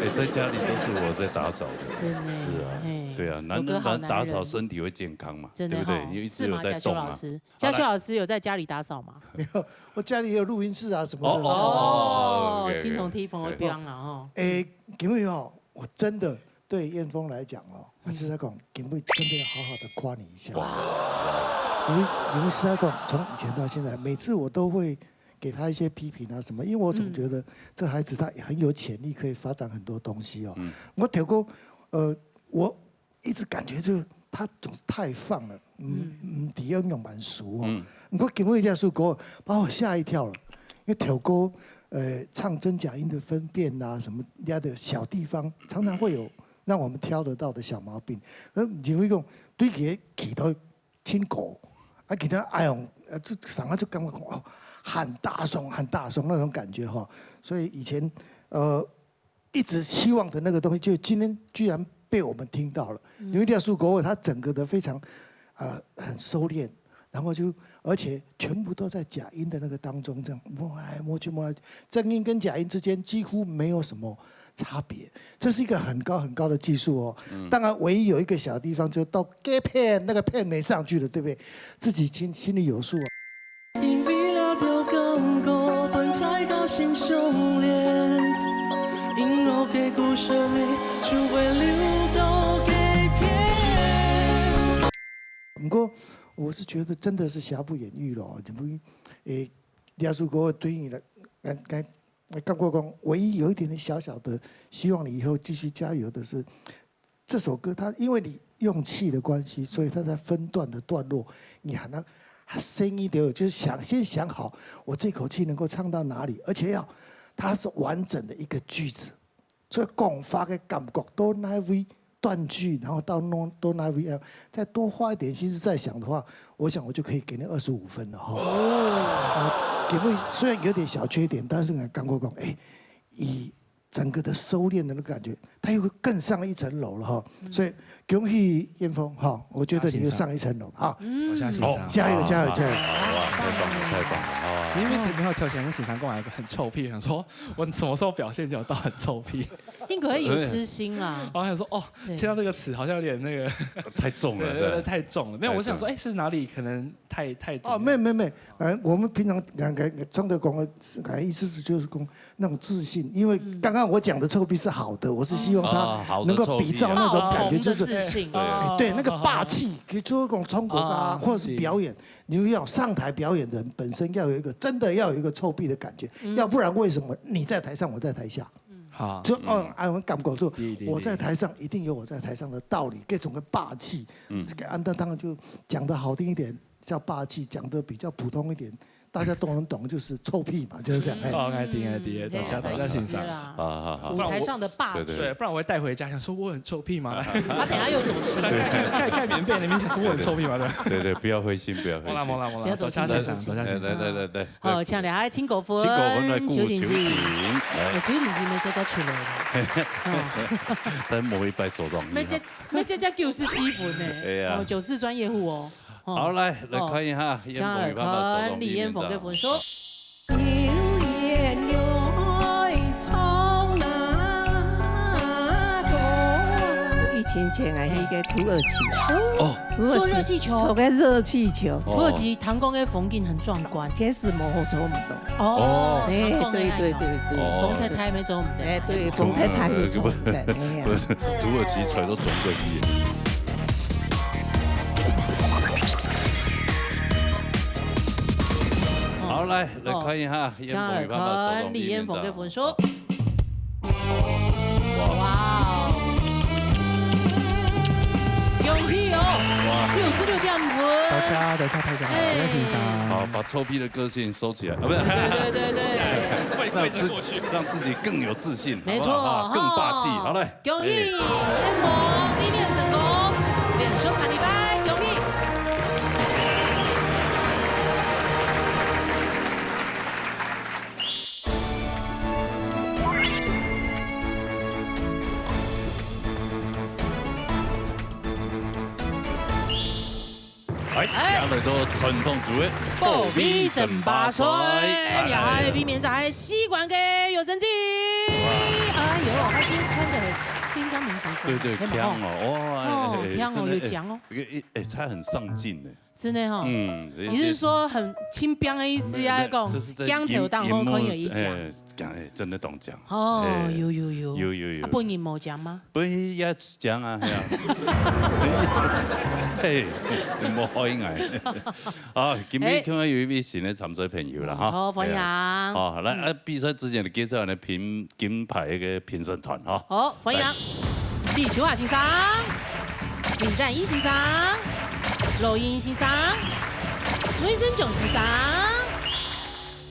哎，在家裡都是我在打掃的。真的。是啊，嘿。對啊，男人，羅哥好男人。打掃身體會健康嘛，真的吼，對不對？你一直有在動啊。是嗎，家修老師？家修老師有在家裡打掃嗎？沒有，我家裡也有錄音室啊什麼的。哦，哦，哦，哦，OK，OK，青銅T風會變了哦。OK。誒，今日哦，我真的對彥峰來講哦，我實在講，今日真的要好好的誇你一下。哇。因為，因為實在講，從以前到現在，每次我都會給他一些批評啊什麼，因為我總覺得這孩子他也很有潛力，可以發展很多東西哦。嗯。我透過，呃，我 一直感覺就他總是太放了，嗯，嗯。嗯，毋知影用慢熟哦。嗯。不過今日這首歌把我嚇一跳了，因為頭歌，呃，唱真假音的分辨啊，什麼那的小地方，常常會有讓我們挑得到的小毛病。呃，你會講，對佢个期待真高，啊，其他哎喲，呃，這上下就感覺講，哦，很大聲，很大聲那種感覺哈。所以以前，呃， 一直希望的那個東西，就今天居然被我們聽到了。嗯。因為廖樹國他整個的非常，呃，很收斂，然後就，而且全部都在假音的那個當中，這樣摸來摸去，摸來去，真音跟假音之間幾乎沒有什麼差別。這是一個很高很高的技術哦。嗯。當然，唯一有一個小地方，就到該片，那個片沒上去了，對不對？自己心，心裡有數啊。 因為這條感覺分大家心相連，音樂个故事裡就會留到該片。不過，我是覺得真的是瑕不掩瑜咯，你不，誒，廖樹國對你來，感，感，感覺講，唯一有一點點小小的，希望你以後繼續加油的是， 這首歌它因為你用氣的關係，所以它在分段的段落，你還要聲音的，就是想，先想好我這口氣能夠唱到哪裡，而且要它是完整的一個句子，所以講話个感覺到哪位，断句，然后到 non non I V L，再多花一点心思再想的话，我想我就可以给你二十五分了哈。啊，节目虽然有点小缺点，但是呢，刚刚讲，哎，以整个的收敛的那个感觉，它又更上一层楼了哈。所以恭喜燕峰哈，我觉得你又上一层楼了哈。我相信上。加油加油加油！哇，太棒了，太棒了！哇，因为前面有挑选跟先生讲一个很臭屁，想说我什么时候表现就有到很臭屁，应该有痴心啦。然后想说哦，对听到这个词好像有点那个，太重了，对对对，是吧？太重了。没有，太重我想说，哎，是哪里可能太太怎么哦，样没有没有没有，呃，我们平常两个创作工的，呃，意思是就是讲那种自信，因为刚刚我讲的臭屁是好的，我是希望哦他好的能够比照那种感觉，爆棚的就是自信。对哎，对，那个霸气，就就是讲冲突啊，啊或者是表演，你要上台表演的人本身要有一个真的要有一个臭屁的感觉，要不然为什么你在台上我在台下？好，就嗯，哎，我感觉说对对对我在台上一定有我在台上的道理，各种的霸气。嗯，安德当然就讲的好听一点叫霸气，讲的比较普通一点，大家都能懂，就是臭屁嘛，就是这样。哎，哦，爱听爱听，大家大家欣赏。啦，好好好，舞台上的霸气，对对对，不然我会带回家，想说我很臭屁吗？他等下又走心。盖盖棉被那边想说我很臭屁吗？对。对对，不要灰心，不要灰心。没啦没啦没啦，不要走心多谢先生，不要走心多谢先生。来来来来，好，请来还请过分，请过分来鼓邱婷邱婷婷。来哎，邱婷婷没在这出来了。但某一摆走中，没这没这叫九四七分呢。哎呀哦，九四专业户哦。哦好，来来看一下，接下来看李燕峰的分数。疫情前啊，那个土耳其啊，哦，土耳坐热气球坐个热气球，土耳其糖工的风景很壮观。天使模糊做不懂。哦，哎，糖工的对对那种对对，哦风太太没走我们的。哎对，风太太也做不懂，哎呀。土耳其吹到中国去。好，来来看一下，接下来看李燕峰的分数。哇哦！恭喜哦！六十六点五分。多谢多谢大家，哎多谢先生。好，把臭屁的个性收起来，啊，不是，对对对对，跪让自跪着过去。让自己更有自信，没错好不好？更霸气。哈好来，恭喜哎燕峰，一面成功，连续三礼拜，恭喜！哎，来到传统组的北美争霸赛，哎了还有避免在西关的有成绩。哎呦，他今天穿的边疆民族风，对对，很好强哦，哇，哦哎，强哦真的有强哦，哎，哎，哎，他很上进呢。真的哈。嗯，你是说很轻飘的意思呀？没有讲就是在讲头当好可以有一讲。哎，讲哎，真的懂讲。哦，哎有有有有有有啊，本人没讲吗？不是也讲啊，哎呀，嘿，莫好应该。好，今天看到有一位新的参赛朋友了哈。好，欢迎。好，来，啊，比赛之前的介绍呢，评金牌一个评审团哈。好，欢迎李秋华先生、林占一先生、罗英先生、魏生炯先生。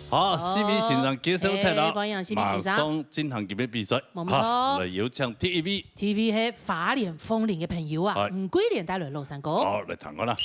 好，四位先生介绍太了，哎欢迎四位先生马上进行今天比赛。没错好，来有请第一位。 T V 系花莲凤林的朋友啊哎，吳桂莲带来老山歌。好，来听看啦。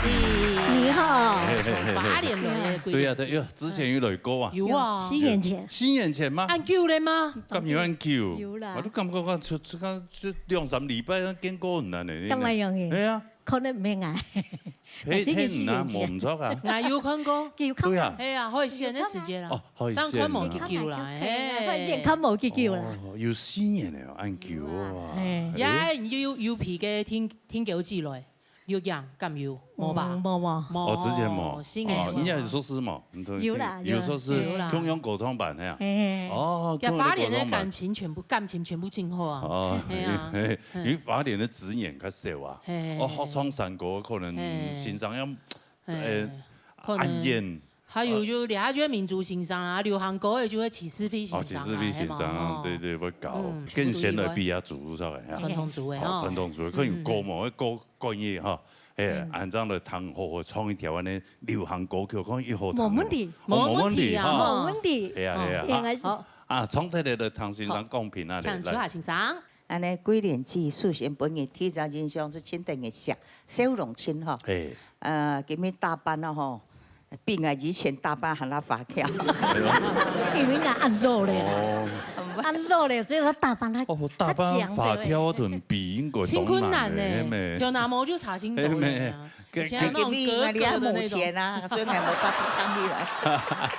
你吼，從花蓮來个桂蓮姊。對呀，對呀，之前有來過啊。有啊。四年前。四年前嗎？恁久了嗎？敢有恁久？有啦。我都感覺講，就，就，就兩三禮拜，見過人了呢。敢會樣个？哎呀。可能毋係𠊎。嘿，嘿，那無毋著啊。𠊎有看過。有看過。對啊。哎呀，海鮮个時節啦。哦，海鮮啊。正看無幾久啦，嘿，嘿。海鮮看無幾久啦。哦，有四年了，恁久啊。嘿。哎喲。也有，有皮个聽，聽狗子來。 有影，敢有？無吧？嗯，無，無。無。哦，之前無。新年無。哦，你也有說是無？你都有啦，有說是有啦。有啦。共樣歌唱班，嘿啊。嘿，嘿。哦，佢花蓮个共樣歌唱班。感情全部，感情全部盡好啊。哦，嘿啊。嘿，嘿，嘿。因為花蓮个資源較少啊。嘿，嘿，哦，嘿。學唱山歌可能，嘿。先生要，嘿。呃，可能。恁遠。 還有就這下就民族欣賞啊，流行歌个就會騎士飛欣賞啊，哦，騎士飛欣賞啊，係嘛，吼。對，對，會搞，嗯，跟先來比啊，全部都有。主唱个，哈。傳統組个，哦，吼。傳統組个，可能歌嘛，嗯。會歌，歌藝哈，嘿，嗯。恁樣來聽好好唱一條恁樣个流行歌曲，可能以後聽。無問題。哦，無問題啊，無問題，哈。無問題。係啊，係啊，哦，應該是。好。啊，唱忒个來聽先生講評啊，好，請出來，來。先生。恁樣，桂蓮姊事先本人第一印象係盡得人惜，笑容盡好。嘿。呃，今日打扮啊，吼， 比𠊎以前打扮還較花俏。因為𠊎恁老了啦。哦。恁老了，所以佢打扮較，哦，打扮較靚的。花俏同比應該當難的，真困難呢，係咩？跳那毛就差真多了啊。係咩？而且那種格格的那種。今日𠊎這下無錢啊，所以𠊎無法度唱起來。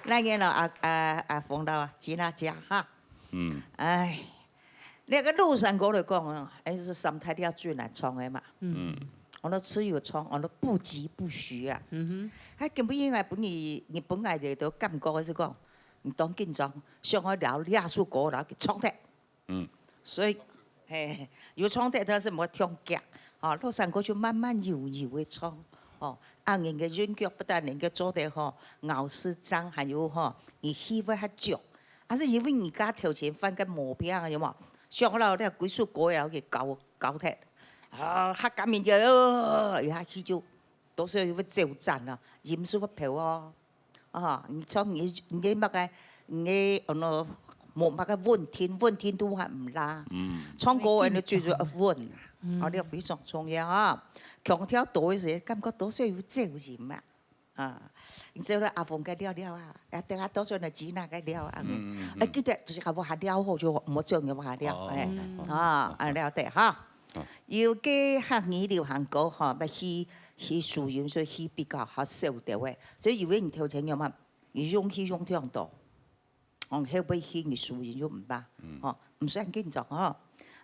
那個咯，啊，啊，啊，紅到啊，吉娜佳哈。 嗯。唉，那個老山歌來講啊，哎，係三大調最難唱个嘛。嗯。嗯。安到自由唱，安到不疾不徐啊。嗯哼。啊，根本應該本來，你本來个都感覺係講，你當緊張，想要了這首歌，然後去唱忒。嗯。所以，嘿，有唱忒，但是無唱遽。哦，老山歌就慢慢悠悠个唱。哦，啊，人个韻腳不但能夠做得吼，咬字正，還有吼，你氣會較足。 啊，係因為人家頭前犯个毛病，有無？想到這幾首歌，然後佢搞，搞忒。啊，客家民謠，哦，一下去就，多少又會走展啊，音就會飄哦。啊，你唱你，你个麼个，你个，哦，喏，無麼个穩定，穩定度還毋罅。嗯。唱歌个呢，最主要穩啊。嗯。啊，這非常重要啊。腔調多一些，感覺多少有走音啊。 啊，你做了阿鳳个料料啊，啊，等下多少呢，吉娜个料啊。嗯，嗯，嗯。啊，記得就是甲我下料好，就毋好做我下料，哦，哎，哦，哦，啊，哦，啊，了解哈。哦。有个客語流行歌吼，要去，去輸入，所以去比較較少个喂。所以以為你頭前有嘛，你用去用忒多。 哦，後尾去你輸入就毋怕，嗯。吼，毋使恁緊張吼。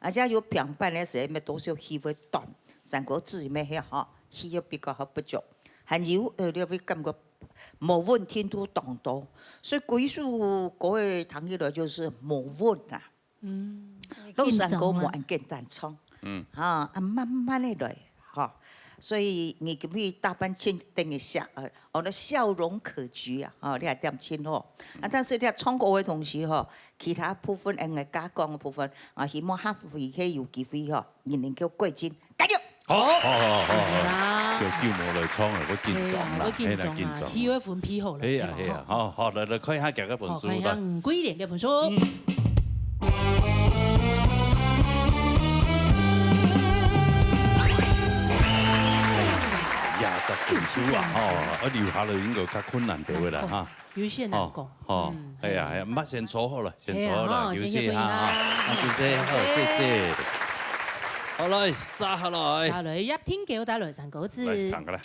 而且有平板个時候，愛多少氣會短，三國志裡面遐吼，氣要比較好不足。還有，呃，你會感覺無穩定度當多，所以歸首歌个聽起來就是無穩啊。嗯。老山歌無恁簡單唱。緊張啊。嗯。啊，啊，慢慢个來。 吼。所以你今日打扮盡得人惜，呃，哦，那笑容可掬啊，吼，你還點盡吼。啊，但是你唱歌个同時吼，其他部分，嗯，加講个部分，啊，希望下回係有機會吼，你能夠過進，加油！好，好，好，好，好。係啊。就叫我來唱啊，我緊張啦，係啊，我緊張啊，嘿啦，緊張。氣氛分配好了，係啊，係嘛，係啊，吼。好，好，來，來看一下佢个分數，好，看一下，來。嗯，桂蓮个分數。嗯。 呀，十分數啊，吼，啊，留下來應該較困難个啦，哈。有些難講。吼，吼，嗯，哎呀，哎呀，毋怕，先坐好了，先坐好了，係啊，吼，休息一下哈，先歇一下。啊，休息，好，謝謝。好，來，續下來。續下來，葉天狗帶來山歌子。來，唱過來。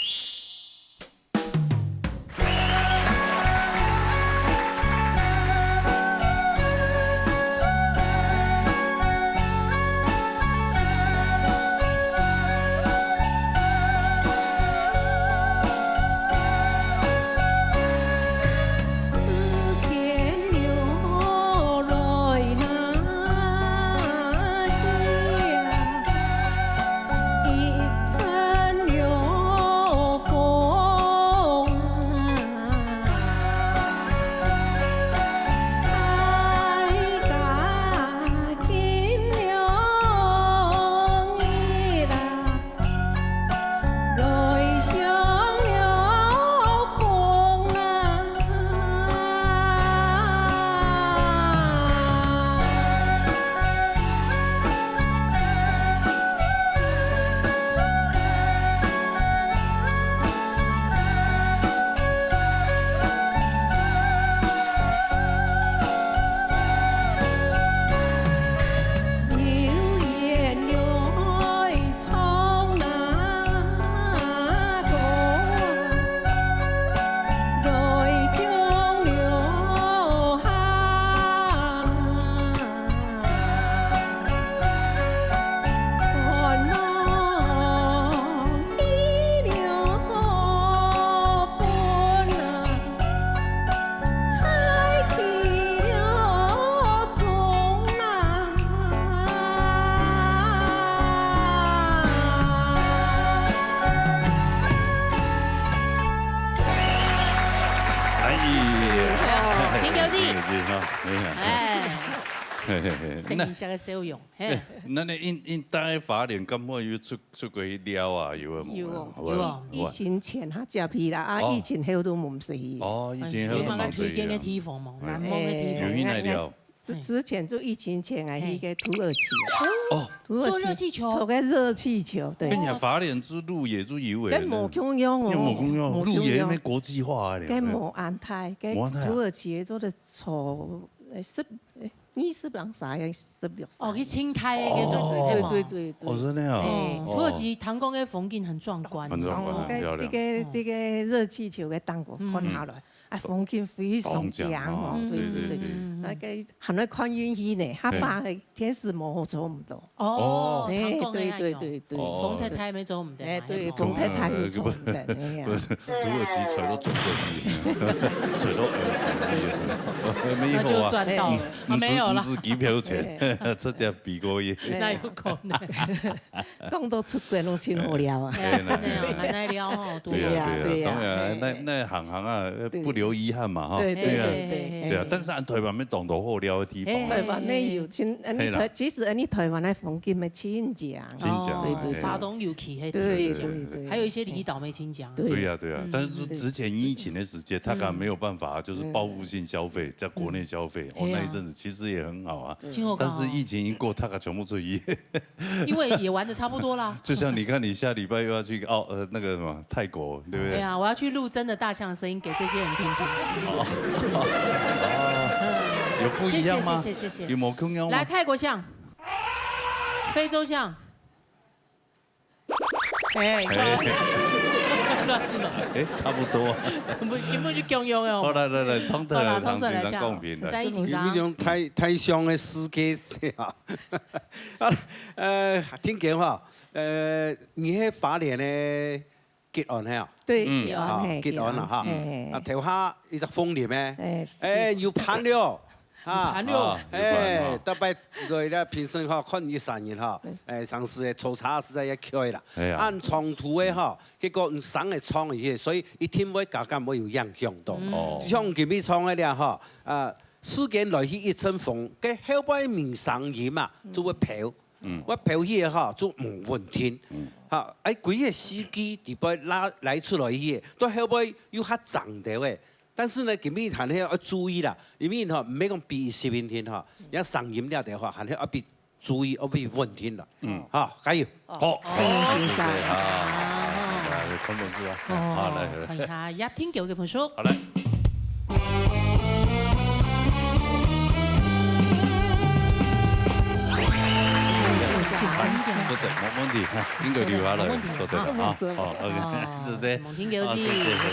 哈，哎呀，哎，嘿嘿嘿，等一下个笑容，嘿。哎，那你因因大家花蓮敢會有出出國去尞啊？有無？有哦，有哦。有啊。疫情前較少去啦，啊，哦。疫情後都毋使去。哦，疫情後都毋使去啊。有麼个推薦个地方無？難忘个地方。有去哪裡尞？之之前就疫情前啊，嘿。去个土耳其。哦。土耳其坐熱氣球。坐个熱氣球，對。哎呀，花蓮之路也是有誒。跟無共樣哦。又無共樣，無共樣。路也那國際化了。跟無安排，跟無安排啊。土耳其做的坐，呃，十，呃，二十人啥呀，十六哦，去清泰个那種，哦。對，對，對，對。哦，真的啊。哦，哦。土耳其聽講个風景很壯觀。很壯觀，哦，很漂亮。該，該个，該个熱氣球个頂高看下來，嗯。啊，風景非常靚哦，當靚哦，對，對，對，對。對。嗯，嗯，嗯。那个還愛看運氣呢，下把个天時無好，做毋到。哦，哦。哎，聽講个那種。對，對，對，對。哦。風太大也做毋得嘛，哎，對，係無？風太大也做毋得，哎呀。不是，土耳其吹到中國去，吹到埃及去，沒有啊。那就賺到了。嗯，啊，沒有啦。毋使，毋使機票錢，對。直接飛過去。哪有可能？ 講到出國攏真好尞啊。哎呀，真的哦，蠻愛尞哦，對啊，對啊，對啊，對啊，當然，嘿。那，那行行啊，對。不留遺憾嘛，哈。對，對，對啊，對，對，對啊，嘿。但是咱台灣乜當多好尞个地方啊。嘿。台灣乜有，真，恁呢，嘿啦。台，其實恁呢台灣个風景乜真靚。真靚，哦，對，對，嘿。花東尤其係對，真靚。對，對，對。還有一些離島乜真靚。對。對啊，對啊，嗯。但是之前疫情的時間，對。他可能沒有辦法，就是報復性消費，嗯。在國內消費，哦，嘿啊。那一陣子其實也很好啊。對。真好搞哦。但是疫情一過，他可全部出去。 因為也玩得差不多啦。就像你看，你下禮拜又要去澳，呃，那個什麼，泰國，對不對？對啊，我要去錄真的大象的聲音給這些人聽聽。哦。有不一樣嗎？謝謝，謝謝，謝謝。有無共樣嗎？來，泰國象，非洲象。哎，哎。哎，差不多啊。根本，根本就共樣哦。好，來，來，來，重頭來，好啦，重頭來，重頭來，公平，來。再一起上。有一種大，大象个世界啊。 啊，呃，聽講吼，呃，你係花蓮个吉安係啊？對，嗯。吉安，吼，嘿，吉安啦，哈。吉安，嘿。啊，頭下一隻鳳林个，哎，哎，有伴了，哈。有伴了。啊，有伴了。哎，逐擺來了評審吼，看一儕人吼，嗯。哎，上次个抽查實在也可以啦。哎呀。恁衝突个吼，結果你上个衝一些，所以一定會加減會有影響到。嗯。哦。像今日衝个了吼，啊，時間來去一陣風，該後背面聲音啊，就會飄。 嗯。會飄去个吼，就毋穩定。嗯。吼，哎，歸个四季裡背拉，拉出來去个，到後背又較長條个。但是呢，今日還係愛注意啦，因為吼，毋係講比一十分天吼，嗯。要上音了的話，還係愛比注意，愛比穩定啦。嗯。好，加油。好，好，謝謝先生。謝謝啊。啊。來，來，來，看同志啊。哦，好，來，來。看一下葉天狗个分數。好，來。 做得，無問題，哈，應該留下來，沒問題，做得了，哈。哈。好，OK，哦，謝謝。問題，OK，好，謝謝，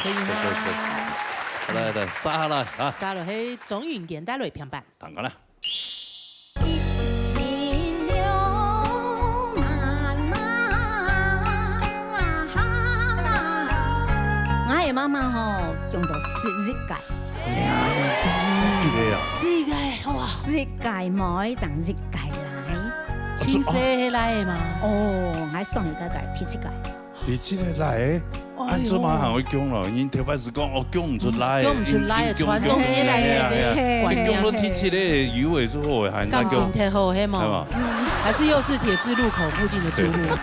可以哈。謝謝，謝謝。來，來，續下來，啊。續落去，鍾雲健帶來評判。當然啦。 𠊎个媽媽吼，降到十一屆。十一屆啊？十一屆，哇！十一屆妹，正一屆倈。親生个倈个嘛？哦，𠊎上一屆屆，第七屆。第七屆倈个？哎喲。恁做麼還會降咯？人頭擺係講，哦，降毋出來，嗯，降毋出來，傳宗接代个觀念。係啊，係啊。你降到第七屆，有个係好个，還係降。感情忒好，係無？係嘛？嗯。還是又是鐵質路口附近的住戶？對，對，對。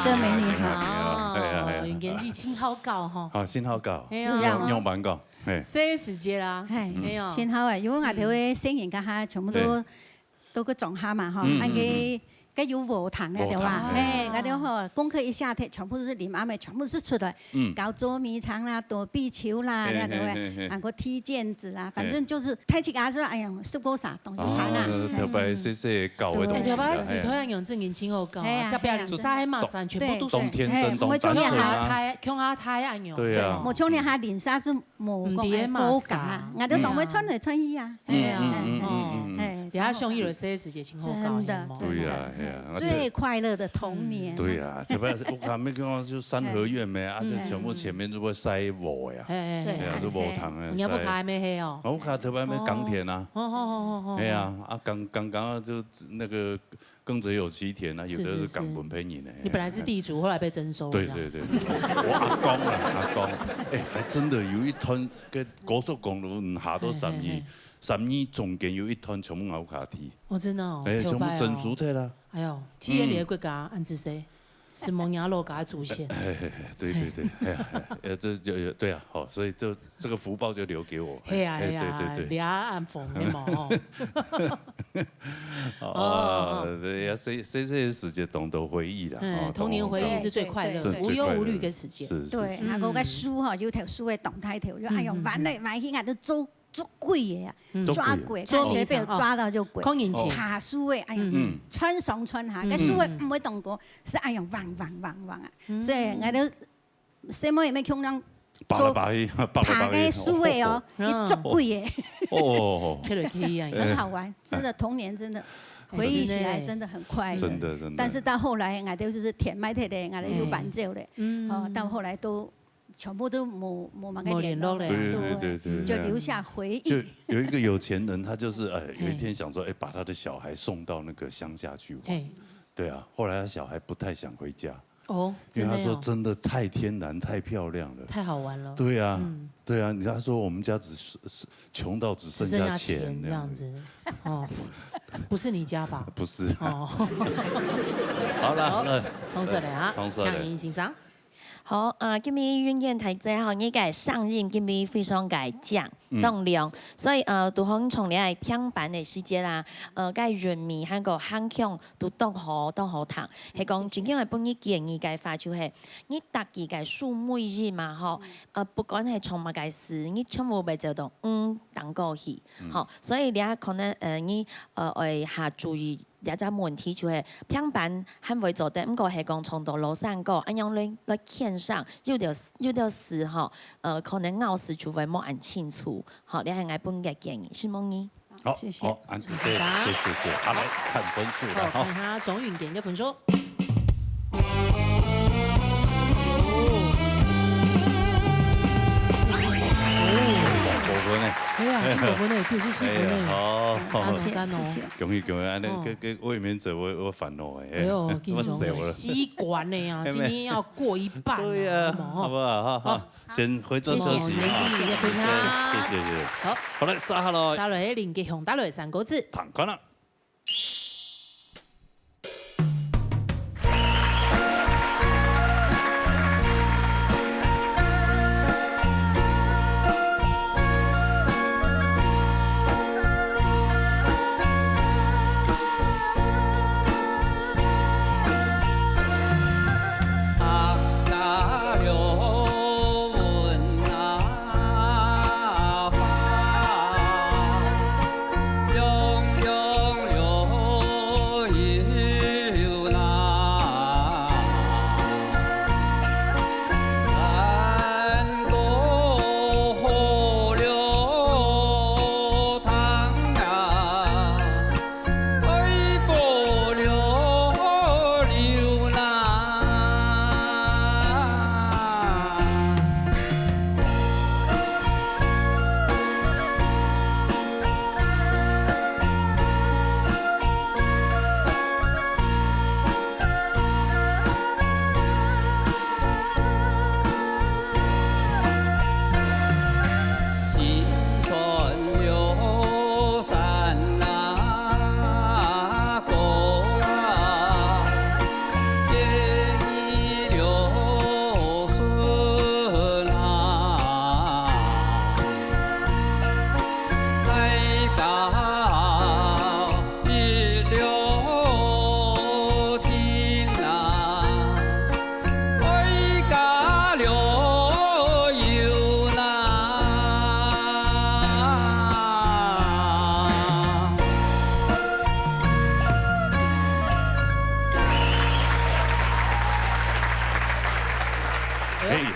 个美女哈。哎呀，哎呀，哎呀，哦，云姸你真好搞吼。好，真好搞，哎呀。用，用板搞，嘿。細个時節啦，嘿，哎呀。真好啊，因為𠊎兜个細人家哈，全部都，對。都去莊下嘛吼，嗯，嗯，恁个，嗯。該有禾埕了，禾埕，對吧？嘿。嘿，𠊎兜吼，功課一下忒，全部都是林阿妹，全部是出來，嗯。搞捉迷藏啦，躲避球啦，嘿，那種，嘿，嘿，嘿。還過踢毽子啦，反正就是太極啊，是，哎呀，是不啥，懂就彈啊。哦，特別細細搞个東西啦，哎，特別係頭一樣正經真好搞啊，嘿啊，隔壁鄰舍還罵聲，全部都是。當天真，當單純啊。嘿，我們就共下大，共下大恁樣。對啊。無像你下鄰舍是無講毋知个嘛啥。哎，高價啊，𠊎兜當會穿來穿去啊。嗯，嗯，嗯，嗯，嗯，嗯。哎，等下上一輪細个時節真好搞，真的，有無？真的。對啊，哎呀，最快樂的童年。對啊，特別係屋下面講就三合院咩，啊，這全部前面就會曬禾呀。哎，對。對啊，就禾埕啊，有人屋下還沒黑哦。曬。啊，屋下特別還沒耕田啊。哦，哦，哦，哦，哦。哎呀，啊，剛，剛剛就那個耕者有其田啊，有的是，是，是。耕分別人的。你本來是地主，後來被徵收了。對，對，對，對。我阿公啊，阿公，哎，還真的有一段，該高速公路，嗯，下到三義，嘿，嘿，嘿。三義中間有一段全部𠢕屋下地。哦，真的哦，哎，全部徵收忒啦。哎呦，企業裡的國家，嗯。恁仔細，是蒙雅洛家祖先。嘿，嘿，嘿，對，對，對，哎呀，哎呀，呃，這就，對啊，好，所以這，這個福報就留給我。嘿啊，哎，嘿啊，對，對，對。你啊，恁紅的嘛，哦。 哦，對呀，這，這，這些時節當多回憶啦，嗯，哦，童年回憶是最快樂的，對，對，對。無憂無慮的時間。是，是，對，是。然後該書吼，有條書个動態條，就哎喲，嗯，嗯，嗯。翻來翻去，𠊎都做，做鬼个啊，嗯。抓鬼，做鬼。看誰被我抓到就鬼。看人情。爬書个，哎呀，嗯。穿上穿下，嗯。該書个毋會動過，是哎呀，汪汪汪汪啊。嗯。所以𠊎都 細妹也沒共樣，扒來扒去，扒來扒去。爬該樹尾哦，哦。你捉鬼耶。哦。跳來跳去啊。很好玩，真的，童年真的，哎，回憶起來真的很快樂。真的，真的。但是到後來，𠊎兜就是田賣忒咧，𠊎兜有搬走咧，嗯。哦，到後來都全部都無，無麼个聯絡了。無聯絡了。對，對，對，對，就留下回憶。就有一個有錢人，他就是，哎，有一天想說，哎，把他的小孩送到那個鄉下去玩。嘿。對啊，後來他小孩不太想回家。 哦，因為他說真的哦。真的太天然、太漂亮了。太好玩了。對啊，嗯。對啊，你他說我們家只是，是窮到只剩下錢只剩下錢這樣子。這樣子。哦，不是你家吧？不是啊。哦。好了，好，好了，同事來啊，同事來。請先生。好，呃，今日雲姸大姐吼，你个聲音今日非常个靚。 嗯。當亮。所以，呃，拄好從你个平板个時節啦，呃，該韻味還過聲腔都當好，當好聽。係講，真正愛分你建議个話，就係你逐日个書每日嘛，吼，呃，不管係唱麼个事，你全部愛走到嗯當過去，嗯。吼。所以你可能，呃，你，呃，愛較注意 這隻問題就係平板還會做得，毋過係講唱到老山歌，恁樣來，來牽上，有兜，有兜字吼，呃，可能咬字就會無恁清楚。吼，這係𠊎分个建議，承蒙你。好，謝謝。好，恁仔細，謝謝，謝謝。好，來看分數了，好，吼。看一下鍾韻姸个分數。五分呢。哎呀，真五分呢，九十四分呢。哎呀，好，好。讚哦，讚哦。謝謝，謝謝。 恭喜恭喜，恁呢，哦。該，該衛冕者，𠊎，𠊎煩惱欸，哎喲，緊張欸，我死了。四關了呀，今天要過一半了，對呀，好不好？好不好？哈，哈，好。先回座休息啊。謝謝，謝謝，謝謝。好。好，來，接下來。接下來，林吉雄帶來三個字。棒看啊。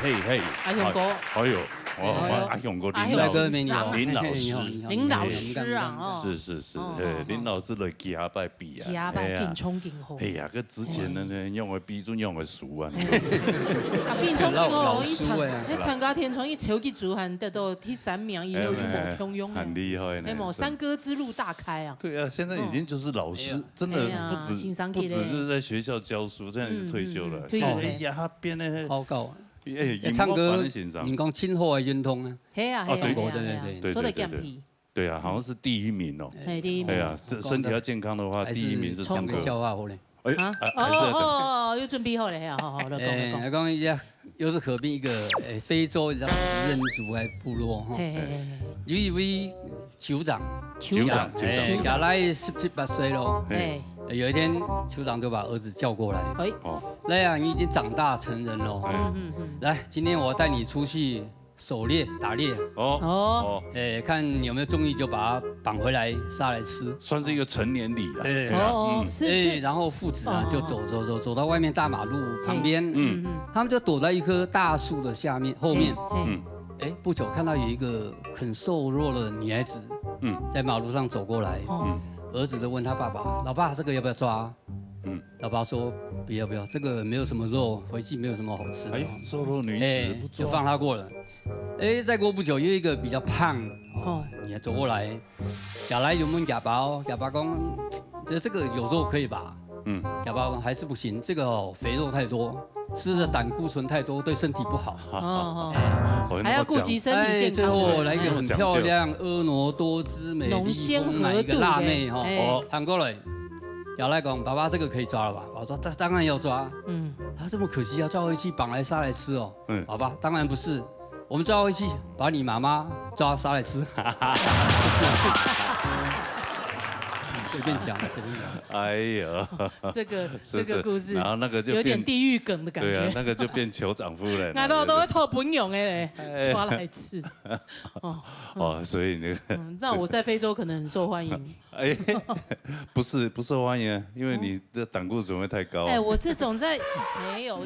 嘿，嘿，阿雄哥。哎，哎呦，哦，哎呦。阿雄哥，阿雄哥。林老师，林老师。林老师啊，哦。是，是，是，哦，嘿，哦，哦。林老師來幾下擺比啊，幾下擺，哎呀。緊衝緊好。哎呀，這之前呢，用个比就用个輸啊。啊，緊衝緊好，老，老輸啊。一參，一參加天窗，一超級組還得到第三名，以後就無共樣啊。哎，很厲害呢，哎，無，是。山歌之路大開啊。對啊，現在已經就是老師，哦。真的不止，哎呀，欣賞起來。不止就是在學校教書，這樣就退休了。嗯，嗯，嗯，退休了。現在，哎呀，他變得好搞啊。 哎，唱歌，人講盡好个運動啊。係啊，係啊，哦，對。係啊，係啊，對，對，對。做得減肥。對啊，好像是第一名哦。嘿，第一名。哎呀，身，身體要健康的話，還是第一名是唱歌。唱个笑話好咧。哎，啊？啊，還是要講。哦，哦，哦，又準備好了，嘿，好，好，來講，來講。哎，來講一下，又是合併一個，哎，非洲叫食人族的部落，哈。嘿，嘿，嘿，嘿。有一位酋長，酋長，哎，酋長。佢大概十七八歲咯。嘿。有一天，酋長就把兒子叫過來。哎。哦。來啊，你已經長大成人咯。嗯，嗯，嗯。來，今天我帶你出去 狩獵、打獵。哦，哦。哦。哎，看有沒有中意就把它綁回來殺來吃。算是一個成年禮了。對，對，對。哦，嗯。是，哎，是。然後父子啊，哦，就走，走，走，走到外面大馬路旁邊。嘿。嗯。嗯，嗯。他們就躲在一棵大樹的下面，後面。嘿，嘿。嗯。哎，不久看到有一個很瘦弱的女孩子，嗯。在馬路上走過來。哦。嗯。兒子就問他爸爸：「老爸，這個要不要抓？」嗯。 老爸說：「不要，不要，這個沒有什麼肉，回去沒有什麼好吃的哦。」哎，瘦弱女子，哎，不抓。就放他過了。哎，再過不久，又一個比較胖，哦，哦。也走過來，也來有問阿爸哦，阿爸講：「這，這個有肉可以吧？」嗯。阿爸講：「還是不行，這個哦，肥肉太多，吃的膽固醇太多，對身體不好。」哦，哦。哎。哦，那麼講究。還要顧及身體健康。哎，最後來一個很漂亮，那麼講究。婀娜多姿、美麗豐滿一個辣妹，濃纖合度的，哦，哎。哦，喊過來。 也來講：「爸爸，這個可以抓了吧？」我說：「這當然要抓。」嗯。「啊，這麼可惜啊，抓回去綁來殺來吃哦。」嗯。「爸爸，當然不是，我們抓回去，把你媽媽抓殺來吃。」隨便講，隨便講。哎呀，這個，是，是。這個故事然後那個就變，有點地獄梗的感覺。對啊，那個就變酋長夫人了，俺都，對不對？都會偷本用的嘞，哎。抓來吃。哦，哦，所以那個，嗯，那我在非洲可能很受歡迎。 哎，不是，不受歡迎啊，因為你的膽固醇會太高啊。哎，我這種在，沒有，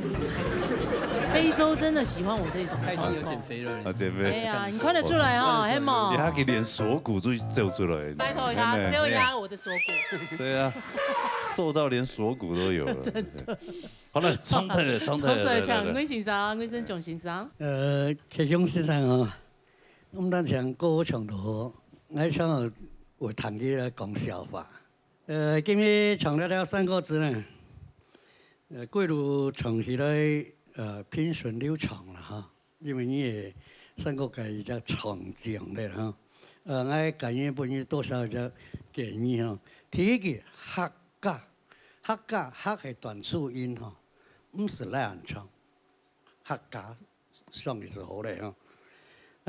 非洲真的喜歡我這種。他已經有減肥了。啊，減肥。哎呀，你看得出來哦，哇。係無？你還可以連鎖骨都走出來。拜託一下，嘿，只有一下我的鎖骨。對啊，瘦到連鎖骨都有了。真的。好了，昌太了，昌太了，昌太了，來，來，來。魏先生，魏生炯先生。呃，啟雄先生哦， 毋單淨歌唱得好，𠊎想愛彈吉他講笑話。呃，今日唱了了三個字呢，呃，歸路唱起來，呃，平順流暢啦哈，因為你个三個字已經唱盡了哈。呃，𠊎感覺分你多少一隻建議哈。第一個，客家，客家，客係短促音哈，毋使恁長。 客家上个時候咧吼。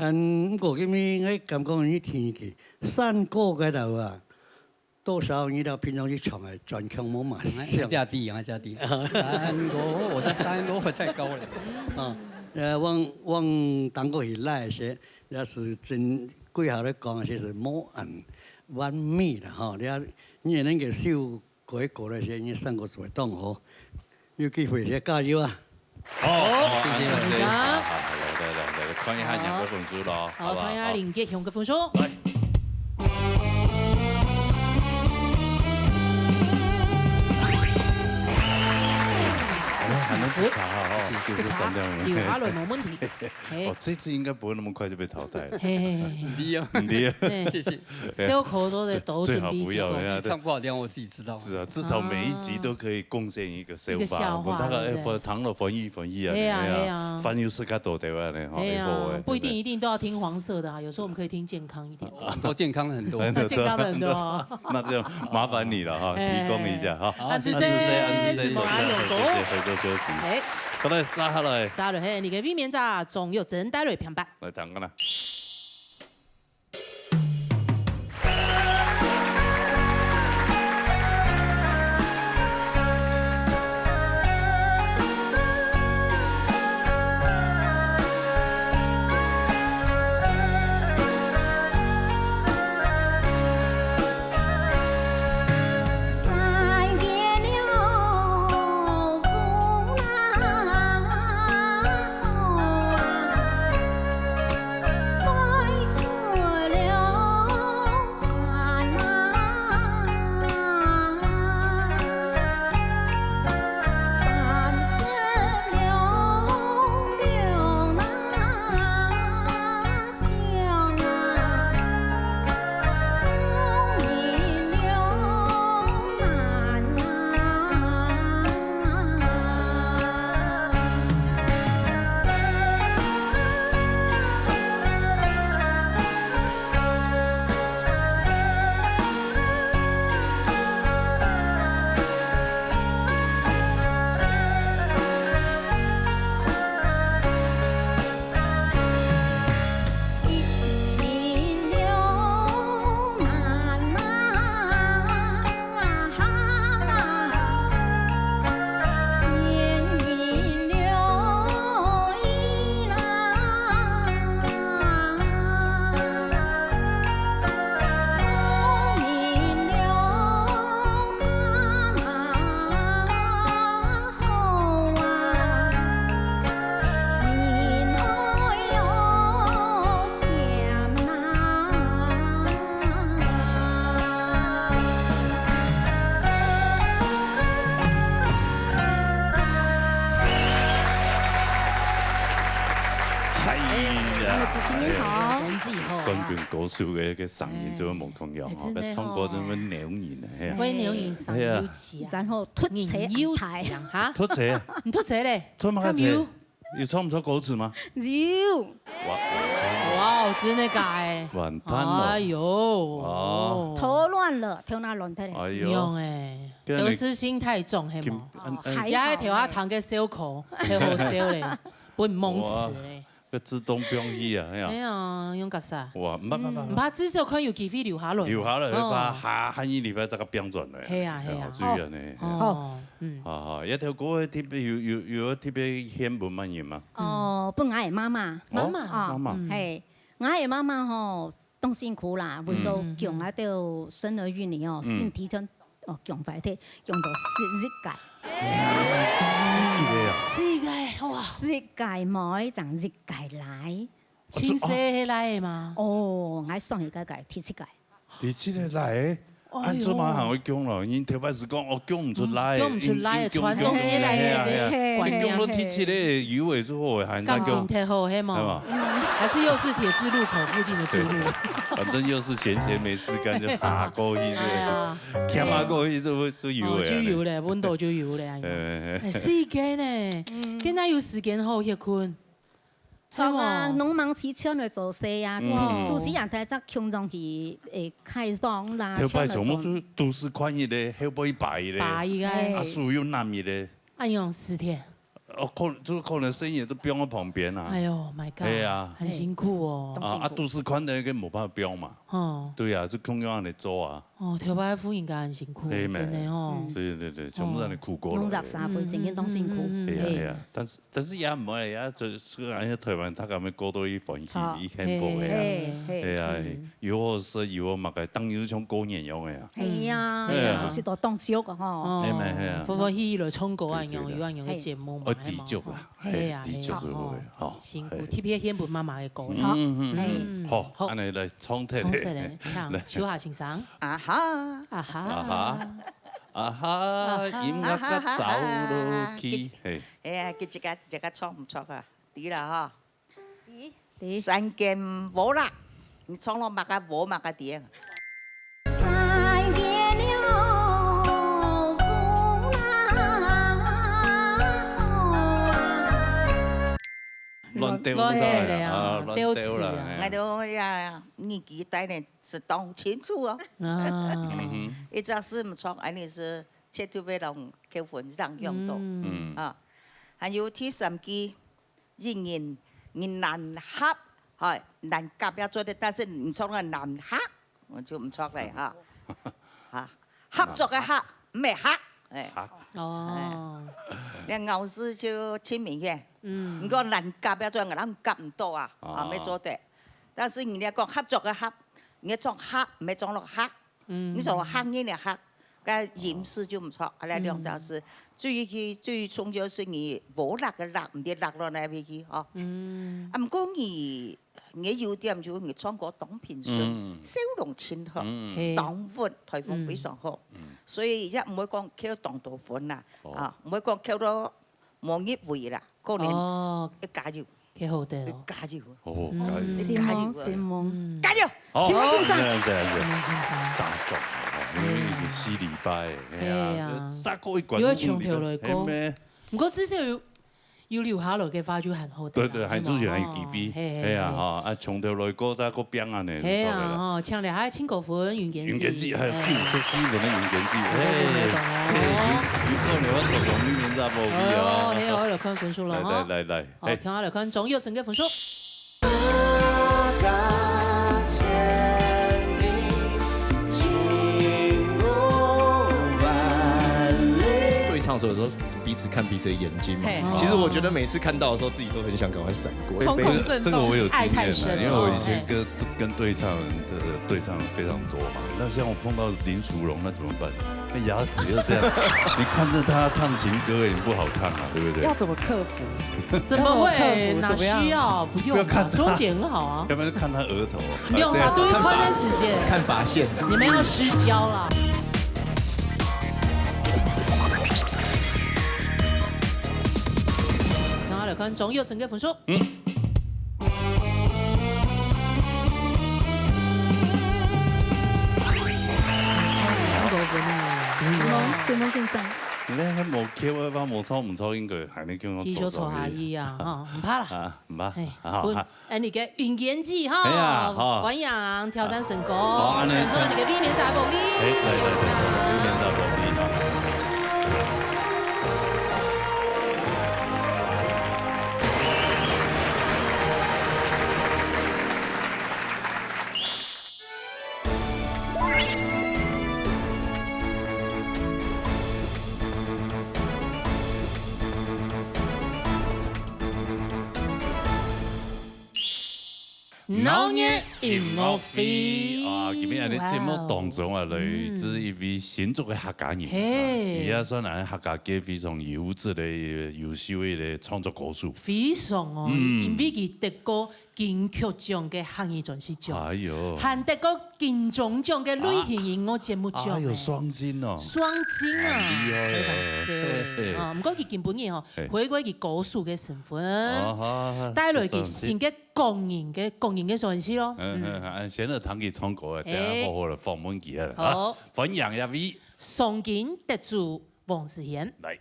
嗯，毋過今日𠊎感覺你天氣，山歌該兜啊，多少你兜平常時唱个轉腔無嘛像。俺家弟，俺家弟。山歌，我在山歌會再高嘞。啊，呃，往，往當過去來些，也是真，歸下來講，其實無恁完美啦吼。你啊，你也能夠修 改過來先，你三個做會當好，有機會先加油啊！好，好，謝謝，謝謝。好，好，好，來，來，來，來，看一下你个分數咯，好，好不好？看一下林傑雄个分數。來。哎，還能不差哈，哦，不差，九十三點五。有阿倫無問題。嘿。哦，這次應該不會那麼快就被淘汰了。嘿，嘿，嘿，嘿。毋對啊。毋對啊。嘿。謝謝。小可都在抖準備這個。最，最好不要，哎呀， 唱不好聽，我自己知道。是啊，至少每一集都可以貢獻一個笑話。一個笑話，我大概，哎，對不對？翻，唐老翻譯，翻譯啊，對啊，哎呀，對啊。翻譯是較多的話呢，吼，對啊，哎，好，哎，不一定，對不對？一定都要聽黃色的啊，有時候我們可以聽健康一點。啊，多健康的很多。很多，健康的很多哦。那就麻煩你了哈，哎，提供一下哈。好，謝謝，謝謝，謝謝，謝謝，謝謝，謝謝，回頭休息。哎。好嘞，接下來。接下來，嘿，你个避免者，張玉珍帶來片段。來，聽看啦。今天好。哎呀，真是好啊。冠軍歌手个，个聲音就會無共樣吼，哎，真的吼。唱歌真會撩人的，嘿啊。會撩人，聲又強。哎呀。然後突出很大。人又強，哈？突出啊？你突出咧？突麼个出？有唱毋出歌詞嗎？有。哇，哇，真的假的？完蛋了。哎喲。哦。頭亂了，頭那亂忒了。哎喲。仰欸，這樣你得失心太重，係無？今，嗯，嗯。哦，還好欸。也係頭下糖个笑口，忒好笑咧，分人摸死咧。哇。 个自動放棄啊，哎呀。哎呀，用較啥？哇，毋怕，毋怕，毋怕。毋怕，至少看有機會留下來嘛。留下來，哦。怕下，下一禮拜再个變轉來。係啊，係啊。哎呀，注意啊，呢。哦，嗯。好，好，一條歌特別有，有，有特別獻分麼人嗎？哦，分𠊎个媽媽。哦，媽媽。啊，媽媽。嗯。嘿，𠊎个媽媽吼，當辛苦啦，為到降啊，嗯，嗯，嗯。到生兒育女哦，嗯。身體真 哦，降壞忒，降到十一屆。哇，十一屆啊！十一屆，哇！十一屆妹正一屆倈。親生个倈个嗎？哦，𠊎上一屆屆，第七屆。第七屆倈个？哎喲。恁做麼還會降咯？人頭擺係講，哦，降毋出倈个，嗯，降毋出倈个，硬，硬降，傳宗接代个，係啊，係啊。觀念。降到第七个，有个係好个，還在降。感情忒好，係無？係無？嗯。還是又是鐵字路口附近的住戶。對，對，對。反正又是閒閒沒事幹，就爬過去，係不是？哎呀。 徛啊過去就會，就有个啊。哦，就有咧，溫度就有咧，哎，哎，哎。哎，係个呢，嗯。現在有時間好歇睏。著啊，係無？農忙期間來做事啊，嗯。都市人大家共同去，誒，開張啦，頭擺全部都，都市看一个，後背排一个，排一个。哎。啊，樹又爛一个。哎喲，十天。 哦，可，就可能生意都放在旁邊啊。哎喲，My God，哎呀。很辛苦哦。啊，啊，都市看到个無辦法放嘛。哦。對啊，就共樣恁樣做啊。哦，頭擺婦人家很辛苦，哎，真的哦。對，對，對，全部讓你苦過來。攏食社會，真的當辛苦。嗯，嗯，嗯，嗯。哎呀，哎呀，但是，但是也毋會，也就是，哎呀，台灣他敢會過到一番去，著。一幸福的啊。嘿，嘿，嘿。哎呀，嗯。有好食，有好嘛个，當然就像過年樣的啊。哎呀，哎呀。食到當少个吼。哦，哎，沒，哎呀。歡歡喜喜來唱歌啊，對，對，對。有恁樣个節目嘛，哦，係嘛？知足啦。 係啊，係啊。嘿，知足就好个，吼，辛苦，嘿。特別獻分媽媽个歌。嗯，嗯，嗯，嗯。好，好。恁樣來唱忒咧。唱忒咧，請，來。秋霞先生。啊哈。啊哈。啊哈。啊哈，啊哈。音樂家走落去，啊哈。嘿。哎呀，佢自家，自家唱毋著啊，知啦吼。 三更無啦，你唱到麼个無麼个點？三更了，無啦。亂丟啦，亂丟啦，啊，亂丟啦，丟詞啊。哎。𠊎兜呀，年紀大呢，係當清楚哦。啊。嗯哼。一隻字毋著，恁樣係絕對會讓扣分影響到。嗯。嗯。啊，還有第三句， 一人，人難合，吼，難合也做得，但是你唱个難合，𠊎就毋著咧，哈。哈，合作个合，毋係合，哎。合。哦。哎。這咬字就盡明顯。嗯。你講難合也做得，𠊎人合毋到啊，啊，哦。毋係做得。但是你若講合作个合，你唱合，毋係唱落合。 嗯。你所客人个客，該音勢就毋著，啊，該兩隻字，嗯。最，最重要係你無落个落，毋知落到哪位去，吼。嗯。啊，毋過你，你个優點就係你唱歌當平順，嗯。笑容真好，嗯。嘿。當穩，台風非常好。嗯。所以也毋會講扣當多分啦，哦。啊，毋會講扣到 無入圍啦，過年哦，要加油，較好得哦。要加油。哦，嗯。加油。要加油。承蒙，承蒙。嗯。加油！好，承蒙先生。承蒙先生。承蒙先生。打爽啊，因為已經四禮拜，哎呀，哎呀。再過一關，又要從頭來過。係咩？毋過至少有，有留下來个話就還好得啦，對，對，還，係嘛？至少還有機會。哦，嘿，嘿，哎呀，嘿。哈，啊，從頭來過，再過拚啊呢，嘿啊，著个啦。吼，請了還有陳國芬、雲 雲根子，還有九十四分的雲根子，嘿，嘿，有，有可能我手上面面在無去啊。哦，嘿，我來看分數了哈。來，來，來，來，哦，嘿。看下來看張佑成个分數。對唱的時候，彼此看彼此的眼睛嘛。嘿。其實我覺得每次看到的時候，自己都很想趕快閃過。瞳孔震動。這個我有經驗啊，愛太深了。因為我以前跟，哦，嘿。 跟對唱人這個對唱非常多嘛。那像我碰到林淑蓉，那怎麼辦？那啞腿又這樣，你看著她唱情歌也不好唱啊，對不對？要怎麼克服？怎麼會？要怎麼克服？哪需要？怎麼樣？不用吧，不要看她。雙姐很好啊。要不然就看她額頭。兩儕都要看那時間。看髮線。你們要失焦了。然後來看張佑成个分數。嗯。點樣先生？你看無Q个話，無錯毋錯，應該還能叫我繼續坐下去啊，哈，毋怕啦。啊，毋怕。嘿，啊，好，分，好。恁呢个雲言記哈，哎呀，好。歡迎挑戰成功，好，恁呢等著你个位面再報名。哎，來，來，來，來，位面再報名啊。 鬧熱音樂會。啊，今日个節目當中啊，哇哦。來自一位新竹个客家人，嗯。啊，嘿。佢也算係客家界非常優質个、優秀个創作歌手。非常哦，嗯。因為佢得過 金曲獎个客語專輯獎，哎喲。還得過金鐘獎个流行音樂節目獎哎喲，呢。雙金哦。雙金啊，很厲害哦。非常厲害。嘿嘿。啊，毋過佢今晡日吼，嘿。回歸佢歌手个身份，啊哈，帶來佢新个個人个，個人个專輯咯。嗯，嗯。嗯，嗯，先來聽佢唱歌啊，等下嘿。好好來訪問佢啊。好。啊，歡迎這位。雙金得主黃子賢。來。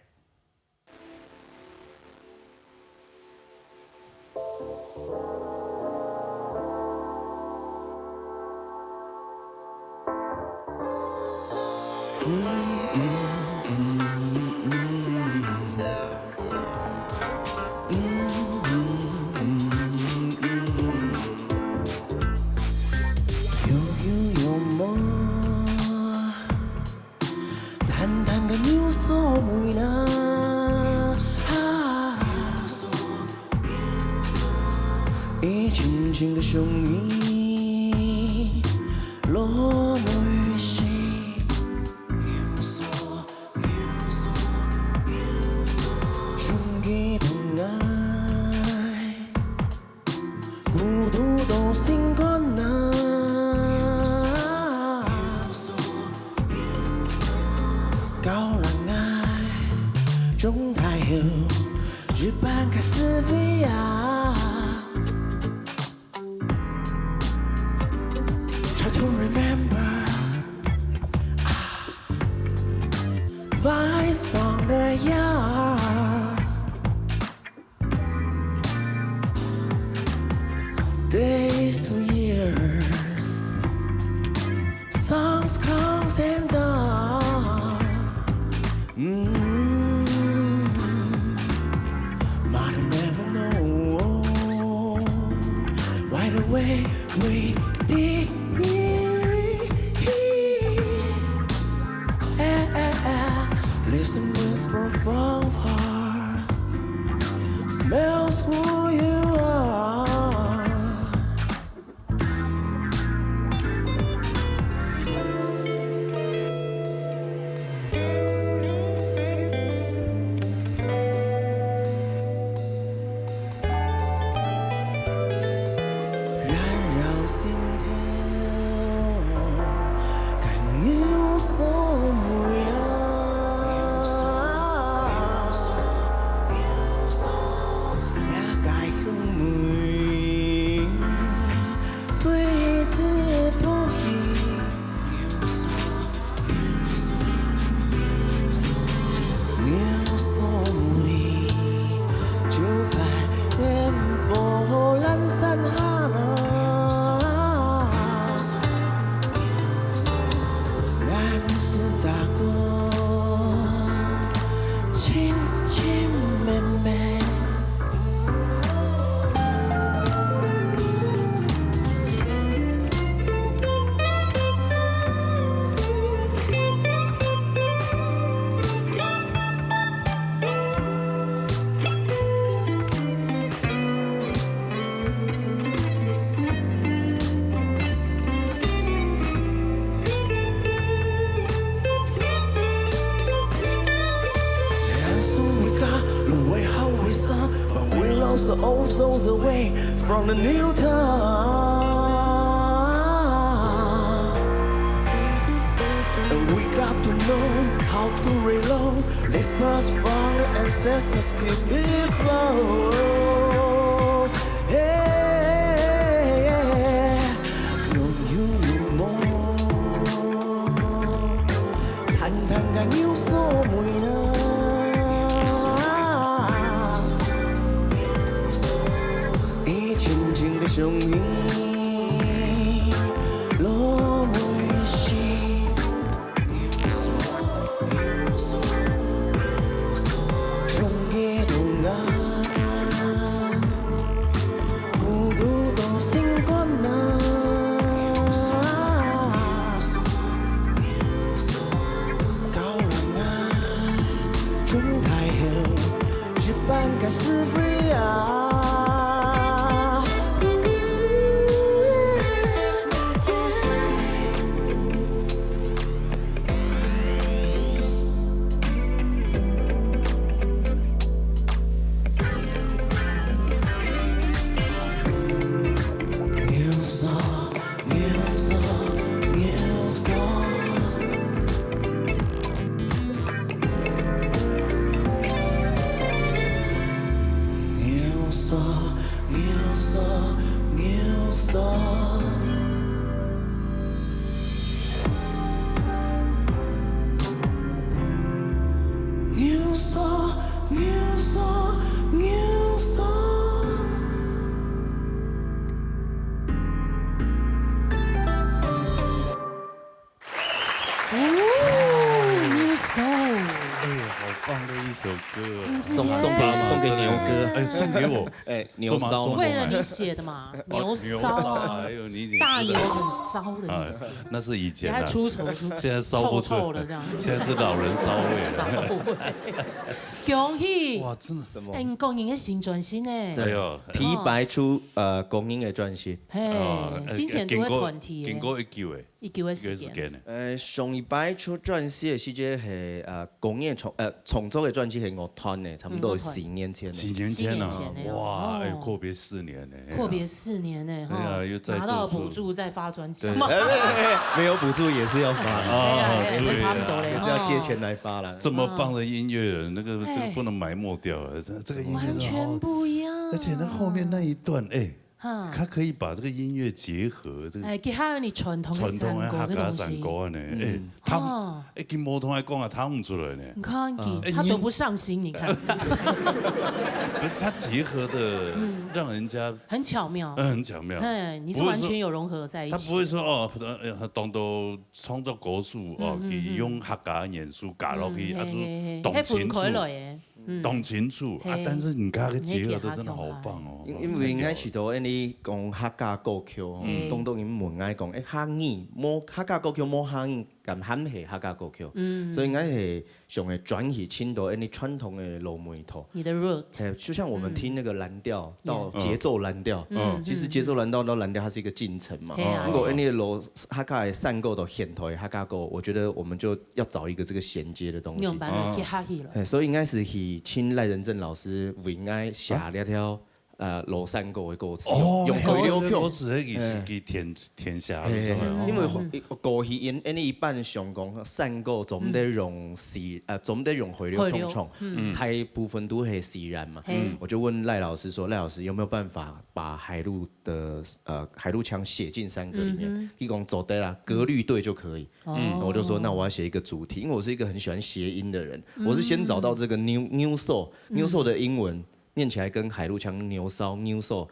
淡淡个牛鎖尾啦，哈，一陣陣个聲音，落尾時，衝擊分愛。 孤獨到心肝內，高冷愛，長大後，日半个思維啊。Try to remember, ah, voice from the years. Days to years, songs comes and gone. Mm. But I never know right away we did. Listen whisper from far. Smells who you are. And soon we got the way how we sound, but we lost the old souls away from the new town. And we got to know how to reload this past from the ancestors keep it flow. Hey, yeah, yeah. No new more. 淡淡个牛鎖哦，New Soul。哎，好棒的一首歌啊！送送给送给牛哥，哎，送给我，哎，牛骚嘛。为了你写的嘛，牛骚啊，哎呦，你已经大牛很骚的意思。那是以前啊，你还出丑出现在骚不出，臭臭的这样，现在是老人骚味了。骚味。恭喜！哇，真的什么？哎，你个人个新专辑呢？对，哎呦，提白出呃个人个专辑。嘿，啊，哎，之前都个团体个，经过一久哎。 一久个时间。一个时间呢？呃，上一擺出專輯个時節係呃个人个創呃創作个專輯係樂團个，差不多四年前个。四年前啊，四年前个哇，哎，阔别四年呢，哎呀，阔别四年呢，哎呀，又再拿到補助再发专辑，对，哎，没有补助也是要发。啊，对啊，对啊，对，差不多嘞，也是要借钱来发啦。这么棒的音乐人，那个这个不能埋没掉了，这这个音乐完全不一样，而且那后面那一段，哎。 哈，他可以把这个音乐结合这个哎，结合你传统个传统个客家山歌个东西。山歌呢，哎，他，哦，哎，跟无同个讲啊，他唱出来呢。你看，哎，他都不上心，你看。不是，他结合的，让人家很巧妙。嗯，很巧妙。哎，你是完全有融合在一起。他不会说哦，呃，当做创作歌手哦，嗯，嗯，嗯，用客家元素加落去，啊，就懂清楚。嘿，嘿，嘿，那分开来耶。 嗯，懂清楚啊，但是你跟他个结合的真的好棒哦。因因为𠊎試到，因为讲客家歌曲哦，当多人问𠊎讲，哎，客语，无客家歌曲，无客语，敢喊係客家歌曲？嗯，所以𠊎係想要转去寻到，哎，你传统个老味道。你的root。哎，就像我们听那个蓝调到节奏蓝调，嗯，其实节奏蓝调到蓝调它是一个进程嘛。对啊。如果哎，你老客家个山歌到现代客家歌，我觉得我们就要找一个这个衔接的东西。你有办法结合起来。 哎，所以应该是去请赖仁正老师为𠊎写了条，呃，老山歌的歌词，哦，用回流曲。歌词，歌词，那个是给填填写的，哎，因为过去因因为一般想讲山歌总得用自呃总得用回流通唱，大部分都系自然嘛。我就问赖老师说，赖老师有没有办法把海陆的呃海陆腔写进山歌里面？一共走对啦，歌律对就可以。 嗯，我就说那我要写一个主题，因为我是一个很喜欢谐音的人，我是先找到这个 new new soul，new soul 的英文念起来跟海陆腔牛骚 new soul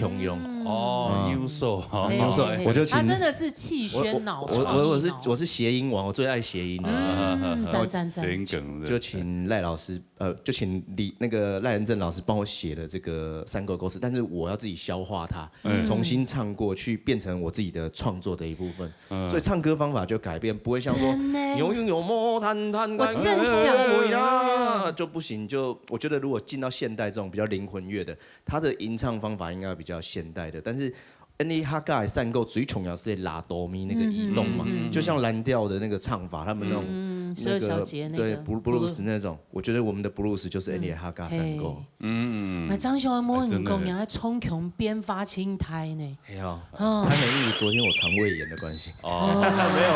共样。哦，new soul，哦，new soul，我就请他真的是气宣脑创意脑。我我我是我是谐音王，我最爱谐音。嗯，赞赞赞。谐音梗，就请赖老师，呃，就请李那个赖仁正老师帮我写了这个山歌歌词，但是我要自己消化它，重新唱过去，变成我自己的创作的一部分。 所以唱歌方法就改变，不会像说牛牛牛毛探探，我正想，啦就不行。就我觉得，如果进到现代这种比较灵魂乐的，它的吟唱方法应该比较现代的。但是，因为客家的山歌最重要是拉哆咪那个移动嘛，就像蓝调的那个唱法，他们那种嗯，十二小节那个对布布鲁斯那种，我觉得我们的布鲁斯就是因为客家山歌。 嗯，那张雄的摸你讲，你还充穷编发青苔呢。哎呀，哦，他可能因为昨天我肠胃炎的关系。哦，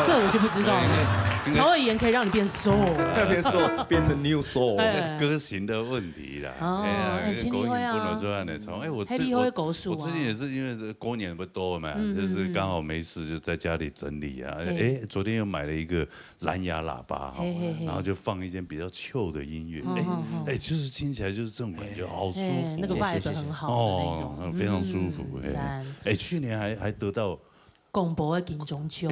这我就不知道了。肠胃炎可以让你变瘦。那边瘦变成 new soul。哎歌型的问题啦。哦，哎呀，很亲密会啊。因为歌型不能做样的唱。哎，我自我我最近也是因为过年不多嘛，就是刚好没事就在家里整理啊。哎，昨天又买了一个蓝牙喇叭哈，然后就放一些比较旧的音乐，哎哎，就是听起来就是这种感觉，好舒服，哎，那个 vibe 很好的那种，哦，非常舒服，哎，哎，去年还还得到广播的金钟奖，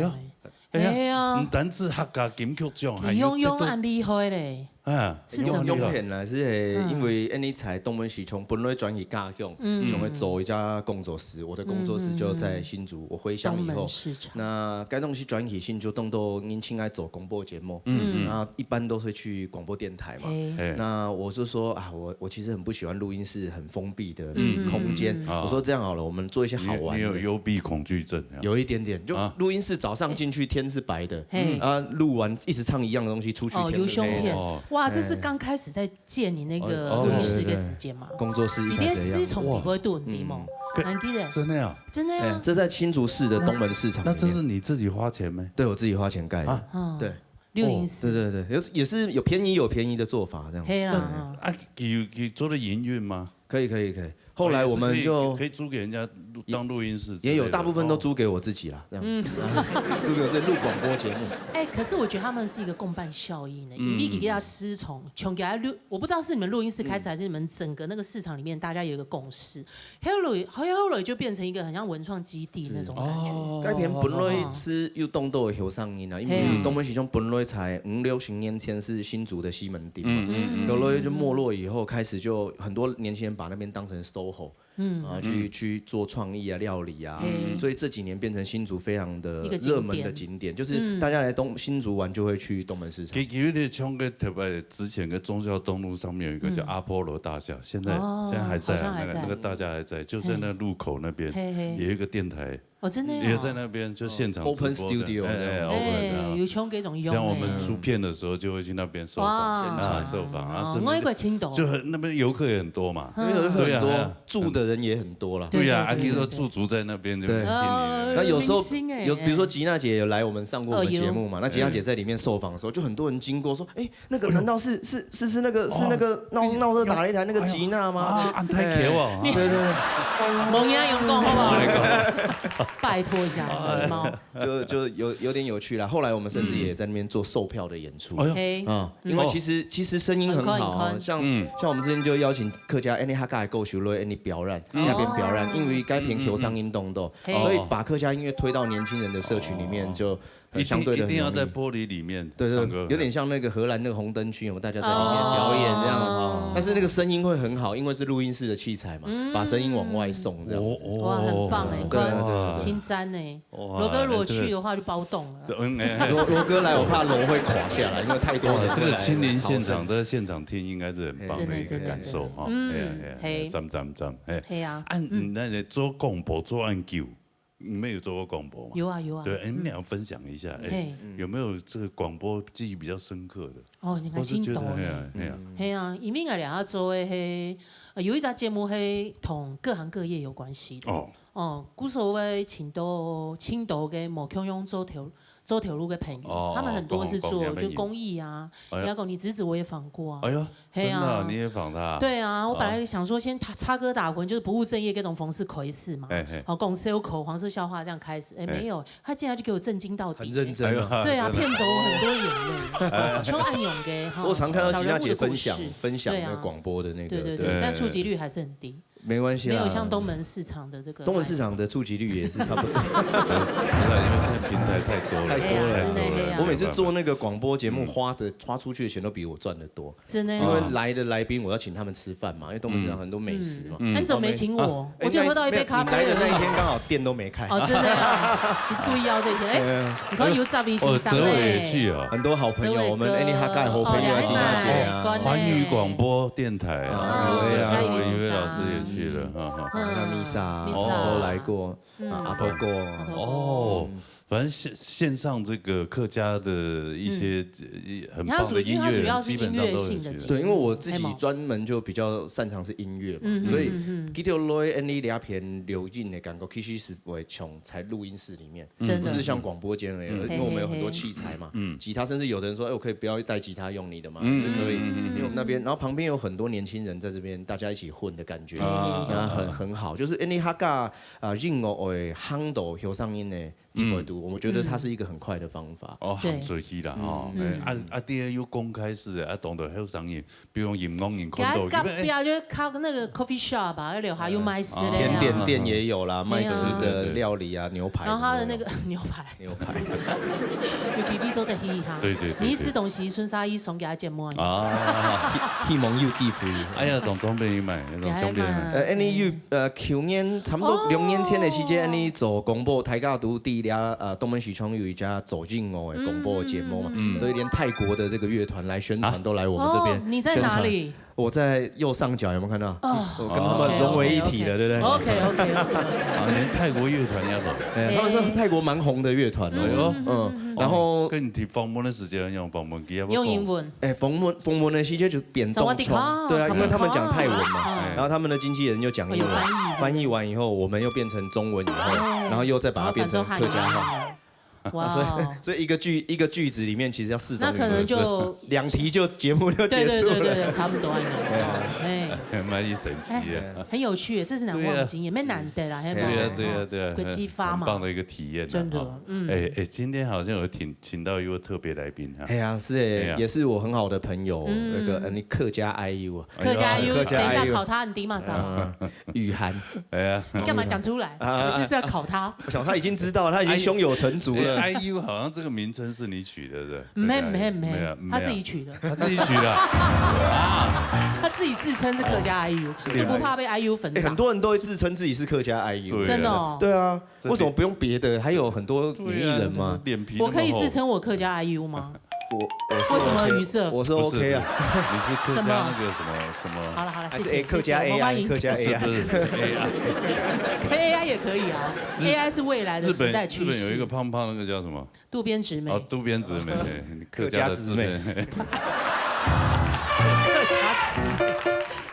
哎，哎呀，不单是客家金曲奖，还有用用安利会嘞，啊，是什麼？永遠啦，是，因為𫣆俚在東門市場本來轉去家鄉，想要做一家工作室，我的工作室就在新竹，我回鄉以後，東門市場。那該東西轉去新竹，當多人親愛做廣播節目，嗯，那一般都會去廣播電台嘛。嘿。那我就說啊，我我其實很不喜歡錄音室很封閉的空間，我說這樣好了，我們做一些好玩的。你有幽閉恐懼症？有一點點，就錄音室早上進去天是白的，嘿，啊，錄完一直唱一樣的東西，出去天是黑的。哦，有胸片。哇，這是剛開始在建你那個錄音室的時間嘛？工作室一開始的樣子。你連失聰都不會錄，你嗎？還記得？真的啊？真的啊。哎，這在新竹市的東門市場裡面。那這是你自己花錢嗎？對，我自己花錢蓋的。啊？對。錄音室。對对对，有也是有便宜有便宜的做法这样。嘿啦，啊，佢佢做得營運嗎？可以可以可以，后来我们就可以租给人家当录音室之类的。也有，大部分都租给我自己啦，这样。租给我自己录广播节目。哎，可是我觉得他们是一个共伴效应的，因为给他失宠，穷给他录，我不知道是你们录音室开始，还是你们整个那个市场里面大家有一个共识，后来后来就变成一个很像文创基地那种感觉。该片本来是有当多的后生人啊，因为东门市场本来在五六十年前是新竹的西门町嘛，后来就没落以后，开始就很多年轻人把那边当成 SOHO，嗯，啊，去去做创意啊、料理啊，所以这几年变成新竹非常的热门的景点，就是大家来东新竹玩就会去东门市场。其其实你像个特别之前个忠孝东路上面有一个叫阿波罗大厦，现在现在还在啊，那个那个大厦还在，就在那路口那边有一个电台。 哦，真的呀？也在那边就现场直播的，open studio，哎，哎，open的啊。哎，有像这种用的。像我们出片的时候，就会去那边受访，哇。现场受访啊，哦，我有个青岛。就很，那边游客也很多嘛。因为游客很多，对啊，对啊。住的人也很多啦。对啊，对，对，啊，听说对，对。驻足在那边就听你的。对。哦，那有时候明星哎。有，比如说吉娜姐有来我们上过我们节目嘛，哦，有。那吉娜姐在里面受访的时候，就很多人经过说，哎， 那个难道是是是是那个是那个闹闹热打擂台那个吉娜吗？啊，恁大条哦。对对对，没人用讲好不好？拜托一下，礼貌。就就有有点有趣啦。后来我们甚至也在那边做售票的演出。哎呦。嘿，啊，因为其实其实声音很好啊，很快很快。像像我们之前就邀请客家Annie Hakai 来歌手来Annie 表演，那边表演，因为该片球商运动的，嘿。所以把客家音乐推到年轻人的社群里面就 呃，一定相对的很容易。一定要在玻璃里面唱歌。对对，有点像那个荷兰那个红灯区，有没有？大家在里面表演这样，哦。但是那个声音会很好，因为是录音室的器材嘛，把声音往外送这样子。哦，哦，哇，很棒哎，对对对对。清真哎。哇，罗哥如果去的话就包栋了。这个，嗯，哎，罗罗哥来，我怕楼会垮下来，因为太多人会来吵声。哇，这个亲临现场，这个现场听应该是很棒的一个感受哈。真的真的真的。嗯，哎呀，哎呀，嘿。赞赞赞，哎。嘿啊。啊，嗯，那你做广播做恁久， 你们有做过广播吗？有啊，有啊。对，哎，你们要分享一下，哎，嘿。有没有这个广播记忆比较深刻的？哦，你看，或是觉得，青岛呢。嘿啊，嘿啊。嘿啊，因为𠊎等做的嘿，呃，有一只节目嘿，同各行各业有关系的。哦。哦，古所谓青岛，青岛的某共样做头做头路的朋友，哦，他们很多是做就公益啊，哎呀。然后你侄子我也访过啊。哎呦，嘿啊。真的啊，你也访他啊？对啊，我本来想说先插插科打诨，就是不务正业，各种逢事口一事嘛。哎，嘿。好，讲笑口、黄色笑话这样开始，哎，哎。没有，他竟然就给我震惊到底。很认真啊。对啊，骗走我很多眼泪，就暗涌给哈。我常看到吉娜姐分享，小人物的故事。分享那个广播的那个，对对对，对。但触及率还是很低。 没关系啦。没有像东门市场的这个。东门市场的触及率也是差不多。不是，因为现在平台太多了。太多了。哎呀，真的，哎呀。我每次做那个广播节目，花的花出去的钱都比我赚的多。真的哦。因为来的来宾，我要请他们吃饭嘛，因为东门市场很多美食嘛。嗯。很久没请我，哎，我就喝到一杯咖啡而已。那一，你来的那一天刚好店都没开。哦，真的啊，你是故意邀这一天？哎，对啊。你看有这位先生哦，哲伟也去哦。很多好朋友，哲伟哥，我们Annie Hakai好朋友啊，哦，吉娜姐啊。环宇广播电台啊，啊，对啊，嘉义先生。我以为老师也去了，哈哈。嗯，那Misa，Misa。都来过。 啊，阿头哥。阿头哥。哦，反正线，线上这个客家的一些，嗯。呃，很棒的音乐，他主，因为他主要是音乐性的节目。基本上都有去。对，因为我自己专门就比较擅长是音乐嘛，嗯，所以嗯，嗯，嗯。Kita Loy Annie 两片流行的感觉，其实是会从在录音室里面，真的。不是像广播间而已，嗯。因为我们有很多器材嘛，嘿，嘿，嘿。嗯。吉他，甚至有的人说，哎，我可以不要带吉他用你的吗？嗯。是可以，嗯，嗯，嗯。因为我们那边，然后旁边有很多年轻人在这边，大家一起混的感觉，哦。那很，很好。就是Annie Hakai 啊，音乐会夯到后生人的地位度，我觉得它是一个很快的方法。哦，对。行出去啦，吼，嗯。哎，啊，啊，第二又公开式的，啊，当多后生人，比如讲音乐人看到，佢个隔壁就靠那个 coffee shop 吧，要留下有卖食的啊。甜点店也有啦，卖吃的，对啊。料理啊，牛排什么的。然后他的那个牛排，牛排。有 K T V 做得去哈。对，对，对，你一吃东西，顺势一送给他节目。啊。希，希望有机会。哎呀，总装备买，总装备买。也还蛮呃，因为有，呃，去年差不多两年前的时间，哦。因为做广播，大家都知道，呃，东门西昌有一家做音乐的广播节目嘛，嗯。所以连泰国的这个乐团来宣传，啊。都来我们这边哦，你在哪里？宣传。我在右上角，有没有看到？哦。我跟他们融为一体了，哦，对不对？OK，OK，OK。啊，连泰国乐团也来。哎，他们是泰国蛮红的乐团哦。哎呦。嗯，嗯，嗯，嗯。然后哦，跟你提访问的时间用访问，用英文。哎，访问，访问的时间就变动从，萨瓦迪卡，对啊，因为他们讲泰文嘛，卡布卡。嗯。然后他们的经纪人又讲英文，哦，有翻译。翻译完以后，我们又变成中文以后，哦。然后又再把它变成客家话。把它转成汉语。哇哦。所以，所以一个句，一个句子里面其实要四种语言。那可能就两题就节目就结束了。对，对，对，对，对，差不多啊。对啊。哎。蛮神奇的。哎，很有趣，这是难忘的经验，对啊。蛮难得啦，对啊，对啊，对啊。国际化嘛。很棒的一个体验啊，真的，哈。嗯。哎，哎，今天好像有请，请到一位特别来宾哈。哎呀，是哎，哎呀。也是我很好的朋友，嗯。那个，呃，客家 I U 啊。客家 I U，哎呦。客家 I U。等一下考他，你知道吗？嗯，雨涵。哎呀。你干嘛讲出来？啊。我就是要考他。我想他已经知道，他已经胸有成竹了。哎，I U 好像这个名称是你取的，是不是？没有，没有，没有，没有，他自己取的。他自己取的。啊。他自己自称是客家 I U，哦。你不怕被 I U 粉打？哎，很多人都会自称自己是客家 I U。对啊。真的哦。对啊，这为什么不用别的？还有很多女艺人嘛。对啊，脸皮那么厚。我可以自称我客家 I U 吗？我，我是为什么语塞？OK，我是OK啊。不是，不是，你是客家那个什么，什么？什么？好了，好了，还是，谢谢，哎，客家谢谢，我帮 AI，你。客家AI。不是，不是，AI。可以，AI 也可以啊，日，AI 是未来的时代趋势。日本，日本有一个胖胖那个叫什么？渡边直美。哦，渡边直美，对，你客家的直美。客家直美。客家直美。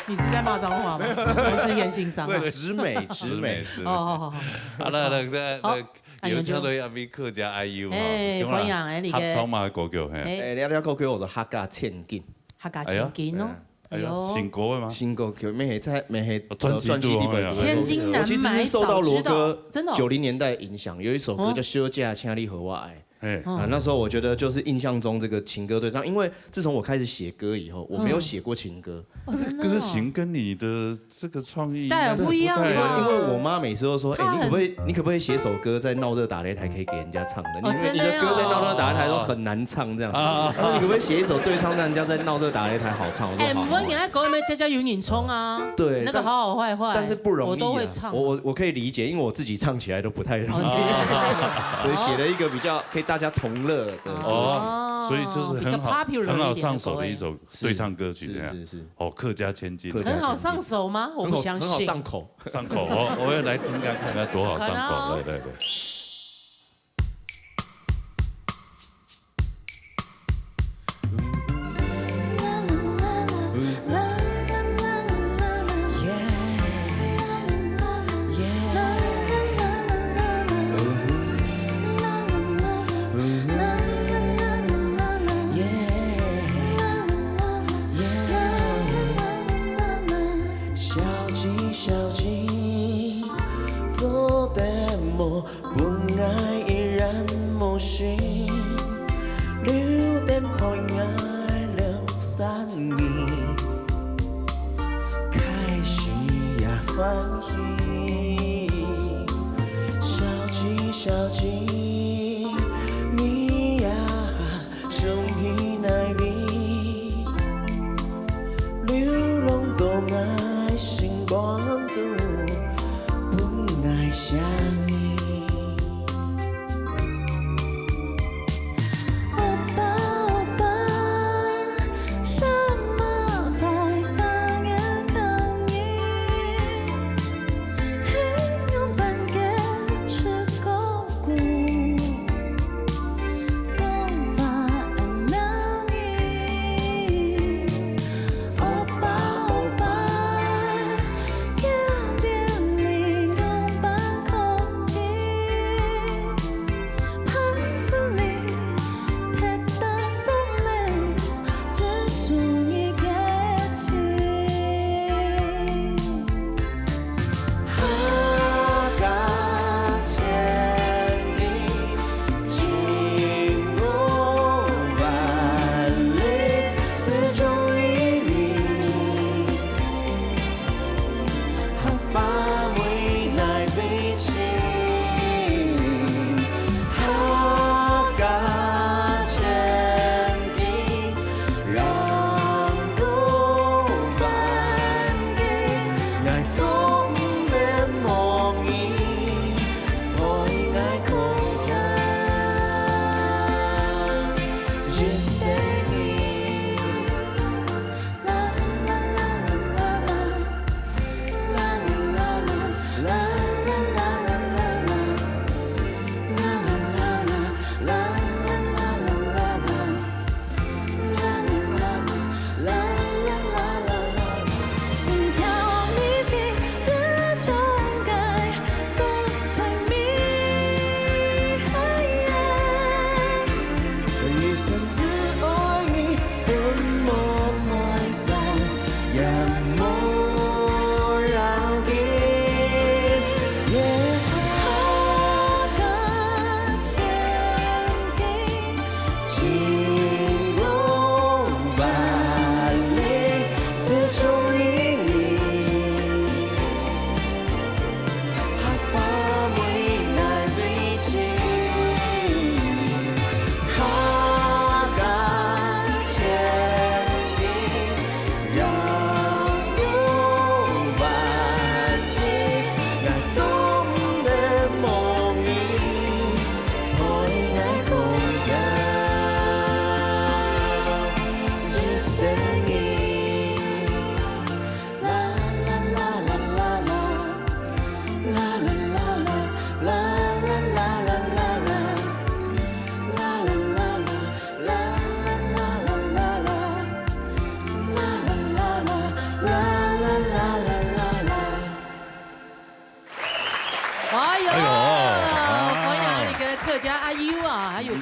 你是在骂脏话吗？同志言性伤害。对，直美，直美。直美，直美。哦，好，好，好。好了，好了，再，好。再，有請到一位客家 I U 哈，哎，歡迎，哎，你个合唱嘛，歌曲，嘿。哎。哎，你要不要歌曲？我说客家千金。客家千金哦。哎呀。哎呦，哎呦。新歌的吗？新歌曲，没在，没在，哦，专辑肚，呃，专辑里面。哎呀。千金难买早知道，我其实是受到罗哥真的哦。九零年代影响，有一首歌叫《哦。小姐，请你和我愛》。 嘿。啊，那时候我觉得就是印象中这个情歌对唱，因为自从我开始写歌以后，我没有写过情歌。哦，这个歌型跟你的这个创意应该是不太，真的哦。Style 不一样吧？因为，因为我妈每次都说：“哎，你可不可以，你可不可以写首歌在闹热打擂台可以给人家唱的？你，哦，真的哦。你的歌在闹热打擂台都很难唱这样。啊。那你可不可以写一首对唱，让人家在闹热打擂台好唱？”我说：“好啊。”哎，毋過人家歌裡面家家有人唱啊。对，那个好好坏坏，但，但是不容易啊。我都会唱。我，我，我可以理解，因为我自己唱起来都不太容易。哦，真的。所以写了一个比较可以大家同乐的歌曲。哦，所以就是很好，比较popular一点的歌。很好上手的一首对唱歌曲，是，这样。是，是。哦，客家千金。客家千金。很好上手吗？我不相信。很好，很好上口。上口，我，我要来听看看它多好上口。可能哦。来，来，来。小姐，小姐，做得無分𠊎依然無心，留等陪𠊎兩三年，開心也歡喜。小姐，小姐，你呀， 想去哪位？流浪到𠊎心肝肚，分𠊎想你。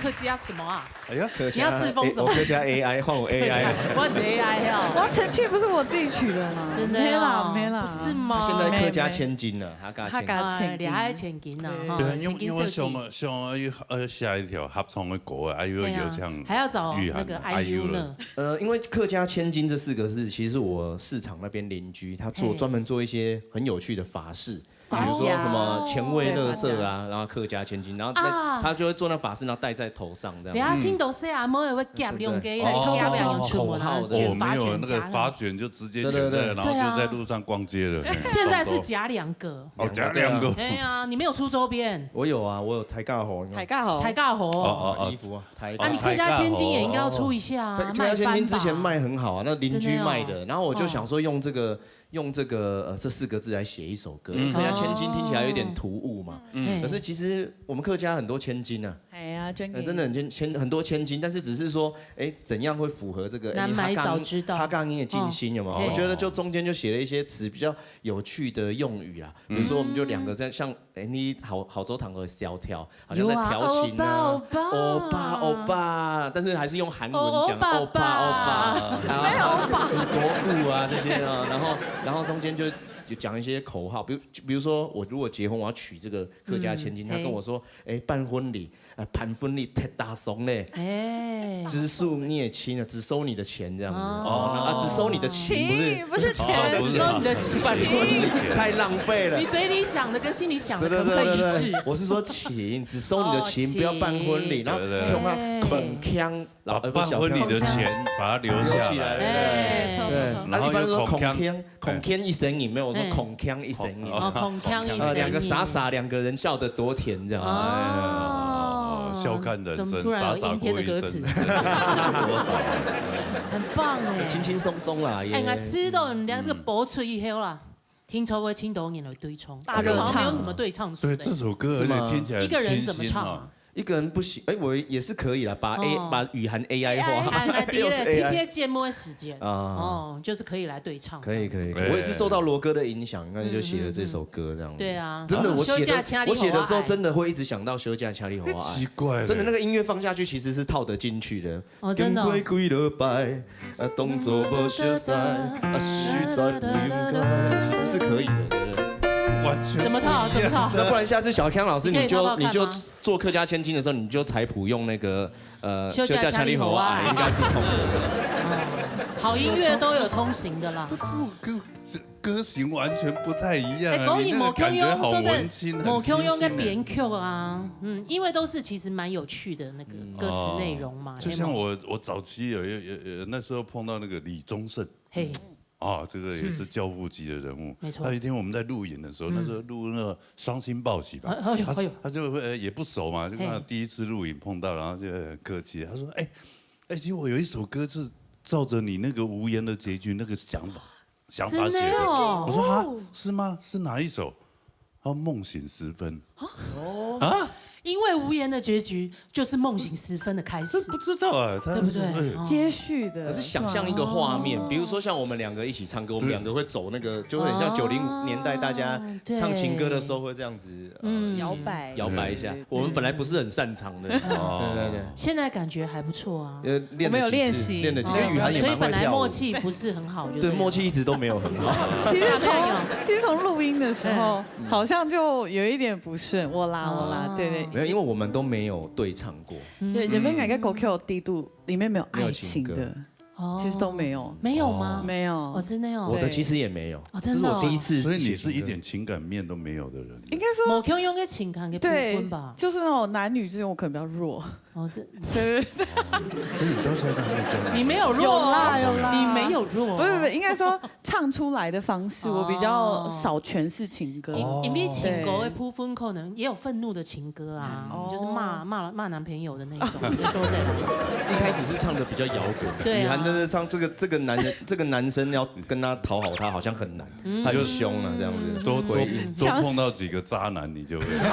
客家什么啊？哎呀，你要自封什么？我客家 A I，换我 A I。我很 A I 哦。我要澄清，不是我自己取的啦。真的哦没啦，没啦。不是吗？现在客家千金呢，客家千金。客家千金哎，你还千金呢，哈，对啊，千因为因为想金设计。了想了一呃下一条合唱的歌啊，还有对啊有像还要找玉涵那个还有 IU 呢。呃，因为客家千金这四个字，其实是我市场那边邻居，他做嘿专门做一些很有趣的法式，比法式如说什么哦前卫垃圾啊，然后客家千金，然后那啊他就会做那法式，然后戴在头上这样。你要青豆色啊，没有会夹两个，对夹两出门啊，口号的我卷发没有那个卷夹发卷就直接对对对卷在，然后对啊就在路上逛街了。现在是夹两个。哦，夹两个。哎呀，你没有出周边，我有啊，我有抬价猴，你看抬价猴，抬价猴。哦哦哦啊，衣服啊，抬哦你客家千金也应该要出一下啊，客家千金之前卖饭吧。卖很好啊，那邻居卖的，然后我就想说用这个用这个呃这四个字来写一首歌，客家千金听起来有点突兀嘛。嗯可是其实我们客家很多千金啊，哎呀，捐给呃真的很千千很多千金，但是只是说，哎，怎样会符合这个难买早知道他刚你也尽心有吗？哦我觉得就中间就写了一些词比较有趣的用语啦，比如说我们就两个在像，哎，你好好周堂的萧条，好像在调情啊，有啊欧巴欧巴欧巴，但是还是用韩文讲欧巴欧巴欧巴，然后死国故啊这些啊，然后然后中间就就讲一些口号，比如比如说我如果结婚我要娶这个客家千金，嗯他跟我说，哎，办婚礼，呃，办婚礼忒大松嘞。哎，只收你的亲啊，只收你的钱这样子哦啊，只收你的情，不是情不是钱，哦不是收你的情。办婚礼太浪费了你。嘴里讲的跟心里想的可不可以一致？我是说情，只收你的情，哦不要办婚礼，情然后对对对用他孔锵，把老呃不是小办婚礼的孔锵钱把它留下留起来来。哎，对，然后那一般都说又孔锵孔锵，孔锵一生饮，没有我说哎孔锵一生饮。哦，孔锵一生呃，饮。两个傻傻，两个人笑得多甜这样。哦，笑看人生，怎么突然有阴天的歌词？傻傻过一生。很棒哎。轻轻松松啦，也哎，我知道你们这个播出以后啦，听说会请多人来对唱，大热唱好像没有什么对唱组对的。这首歌而且听起来一个人怎么唱啊？一个人不行，哎，我也是可以啦，把 A 把雨涵 A I 化。哎，哎，第一个又是 A I 听片节目的时间啊哦，就是可以来对唱，可以可以，这样子我也是受到罗哥的影响，那就写了这首歌这样子。对啊，真的，我写休假请你的我写的时候，好好爱真的会一直想到休假请你好好爱。奇怪了，真的那个音乐放下去其实是套得进去的。哦，真的哦。经过几落摆，啊，动作不熟悉，啊，实在不应该，其实是可以的，对不对？完全怎么套？怎么套？那不然下次小康老师你可以你就套套看吗你就做客家千金的时候，你就采普用那个呃休假请你好好爱应该是通的。好音乐都有通行的啦。这种歌歌型完全不太一样哎，啊，讲起你那个感觉好文青，无共样个很清新欸编曲啊，嗯，因为都是其实蛮有趣的那个歌词内容嘛，就像嘿嘛我我早期有有有有那时候碰到那个李宗盛。嘿，啊，这个也是教父级的人物。没错他有一天我们在录影的时候，嗯那时候录那个《双星报喜》吧，哎哎呦哎呦他是他就会呃也不熟嘛，就跟他嘿第一次录影碰到，然后就很客气。他说：“哎哎，其实我有一首歌是照着你那个无言的结局那个想法想法写的。”真的哦我说：“啊，是吗？是哪一首？”他说：“梦醒时分。”因为无言的结局就是梦醒时分的开始这，不知道啊，他对不对哎哦接续的。可是想象一个画面，比如说像我们两个一起唱歌，我们两个会走那个，就会很像九零年代大家唱情歌的时候会这样子，呃嗯摇摆摇摆一下对对。我们本来不是很擅长的，对对对。现在感觉还不错啊。呃，练了几次我们有练习练了几次，哦因为雨涵也所以蛮会跳舞。本来默契不是很好，就对，了默契一直都没有很好。其实从大概有其实从录音的时候，好像就有一点不顺，我啦我啦，对对。没有，因为我们都没有对唱过。对，这边改个国 Q 低度里面没有爱情没有情歌的，哦其实都没有，没有吗？没有哦。哦，真的哦。我的其实也没有，哦真的哦这是我第一次所以你写情歌。是一点情感面都没有的人。应该说无共样个情感的部对分吧，。就是那种男女之间，我可能比较弱。哦，是对对对，所以你到现在都还没交男朋友。你没有弱有哦，啦有啦你没有弱，不是不是，应该说唱出来的方式，我比较哦少诠释情歌。哦因因为情歌的部分可能也有愤怒的情歌啊，哦就是骂骂骂男朋友的那一种，就说对了。一开始是唱的比较摇滚，对啊雨涵真的唱这个这个男人这个男生要跟他讨好他好像很难，他就凶了这样子。多多回应多碰到几个渣男，你就会不要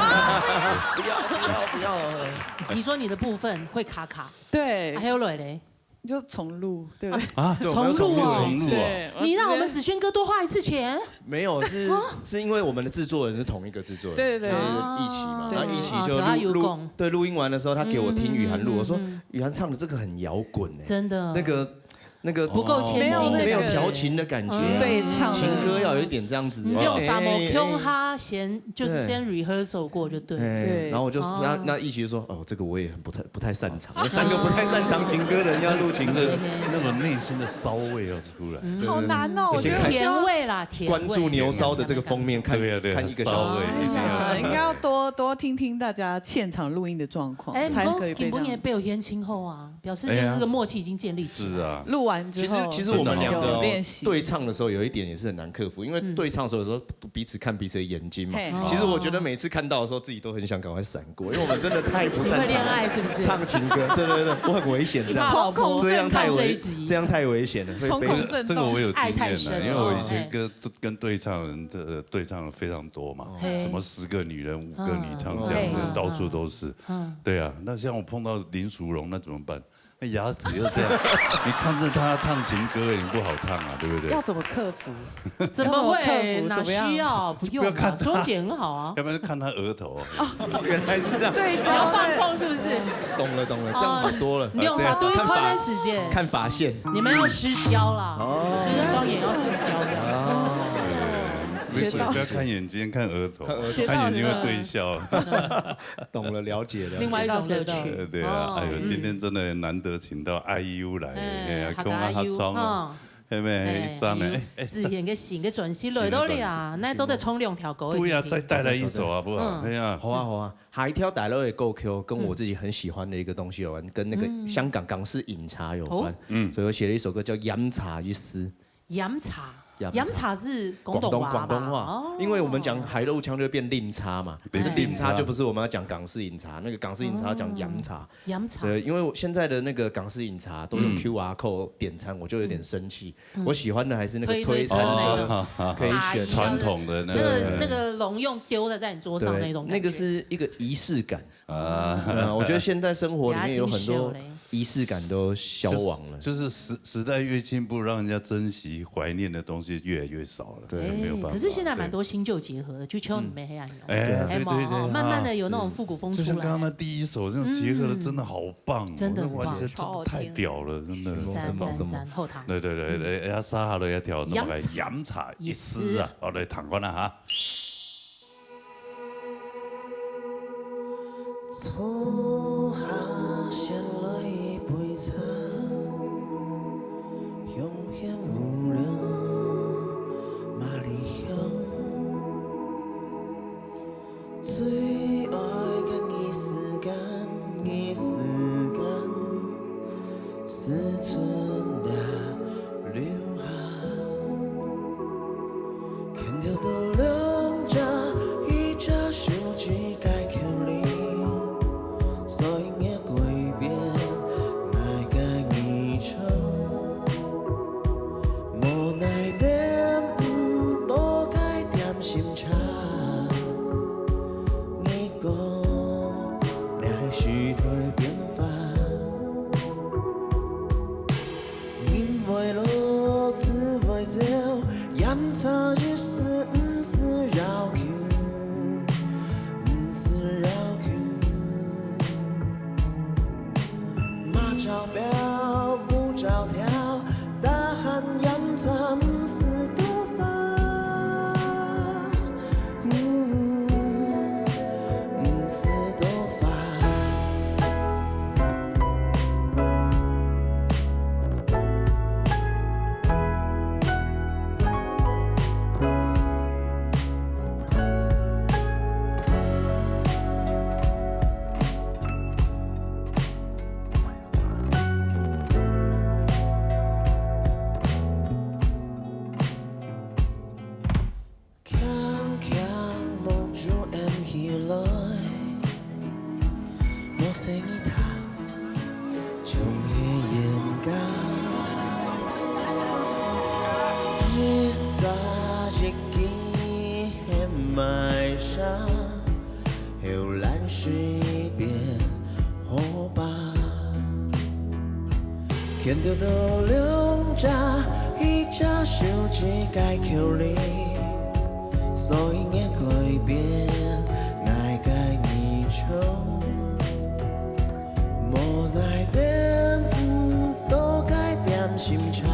不要不要！你说你的部分会卡卡，对，还有蕊嘞，就重录，对不对？啊，对，我们又重录哦。重录哦。对，你让我们子轩哥多花一次钱？没有，是是因为我们的制作人是同一个制作人，对对对。就是一起嘛，对。然后一起就录，啊，有讲。对，录音完的时候，他给我听雨涵录，我说：“雨涵唱的这个很摇滚欸。”真的。那个那个不够千金的感觉。没有调情的感觉啊，对唱的。情歌要有一点这样子。你就有啥么？哎，哎，哎。共下先，就是先 rehearsal 过就对了。哎，对。然后我就说，哦。那那一起就说，哦，这个我也很不太不太擅长，我三个不太擅长情歌的人要录情歌。那个那个内心的骚味要出来。嗯。好难哦，我觉得需要甜味啦，甜味。关注牛骚的这个封面看，对啊对啊，看一个小时。骚味一定要出来。哎呀，应该要多多听听大家现场录音的状况，哎，才可以被这样。不过今晡日表演前后啊，表示就是这个默契已经建立起来。哎呀。是啊。录完之后，其实其实我们两个哦，有练习。对唱的时候有一点也是很难克服，因为对唱的时候有时候彼此看彼此的眼睛嘛。嘿。其实我觉得每次看到的时候，自己都很想赶快闪过，因为我们真的太不擅长，你会恋爱是不是？唱情歌，对对对，我很危险这样。你怕老婆这样太危，看这一集。这样太危险了，会被。瞳孔震动。这个我有经验了，爱太深了。因为我以前跟，哦，嘿。跟对唱人，呃，对唱了非常多嘛，嘿。什么十个女人五个女唱这样子，哦。到处都是。嗯。对啊，那像我碰到林淑荣，那怎么办？那牙齿又这样，你看着她唱情歌也不好唱啊，对不对？要怎么克服？怎么会？要怎么克服？哪需要？怎么样？不用啊，不要看她。双姐很好啊。要不然就看她额头啊。哦，原来是这样。对，不要放空，是不是？懂了懂了，这样好多了。哦，你用啥？对，对，看发，对，看时间。看发线。你们要失焦啦，哦。就是双眼要失焦的。哦。对，不要看眼睛，看额头，看额头。看眼睛会对焦。懂了，了解了解。另外一种乐趣。学到学到。呃，对啊，哦，哎呦，嗯。今天真的难得请到I U来，哎，哎呀，客家客庄啊，哈。嘿咩，哎，一张呢，哎，哎，子贤个新个专辑來到了啊，新个專辑。那做得唱兩條歌。對啊，再帶來一首好不好？嗯。哎呀。好啊，好啊。下一條帶來个歌曲跟我自己很喜歡的一個東西有關，跟那個香港港式飲茶有關。哦。嗯。所以我寫了一首歌叫《飲茶一詩》。 飲茶，飲茶。飲茶是廣東話吧？廣東，廣東話。哦。因為我們講海陸腔就變啉茶嘛，對。可是啉茶就不是我們要講港式飲茶，那個港式飲茶要講飲茶。哦。飲茶。對，因為我現在的那個港式飲茶都用QR code點餐，我就有點生氣。嗯。我喜歡的還是那個推餐車，推推車那種。哦。可以選。傳統的那個。那個，那個龍用丟的在你桌上那種感覺。對，那個是一個儀式感。 啊。嗯，我覺得現在生活裡面有很多儀式感都消亡了。就是，就是時，時代越進步，讓人家珍惜、懷念的東西越來越少了，對。這沒有辦法。哎，可是現在蠻多新舊結合的，就像你們黑暗榮。哎，對啊。哎，對，對，對，哦，慢慢地有那種復古風出來。就像剛剛那第一首，那種結合的真的好棒哦，嗯。真的很棒。那完全真的太屌了，真的。讚，讚，讚，後堂。對，對，對，對，哎，要殺下了，要跳，那麼來飲茶一詩啊，好，來，聽看啊哈。 坐下先來一杯茶，香香烏龍馬里香。最愛个異時間，異時間，思春也留下。 牽條到兩隻，一隻手指該口裡，所以若改變，愛个你唱，無奈點毋到該點心茶，你講，這係時代變化。 人會老，志會走，飲茶一時毋使要求，毋使要求。馬照標，舞照跳，大漢飲茶毋使多花。 毋使多花。牽著兩隻，一隻手指个距離，所以愛改變𠊎个日常。無奈等毋到个點心茶，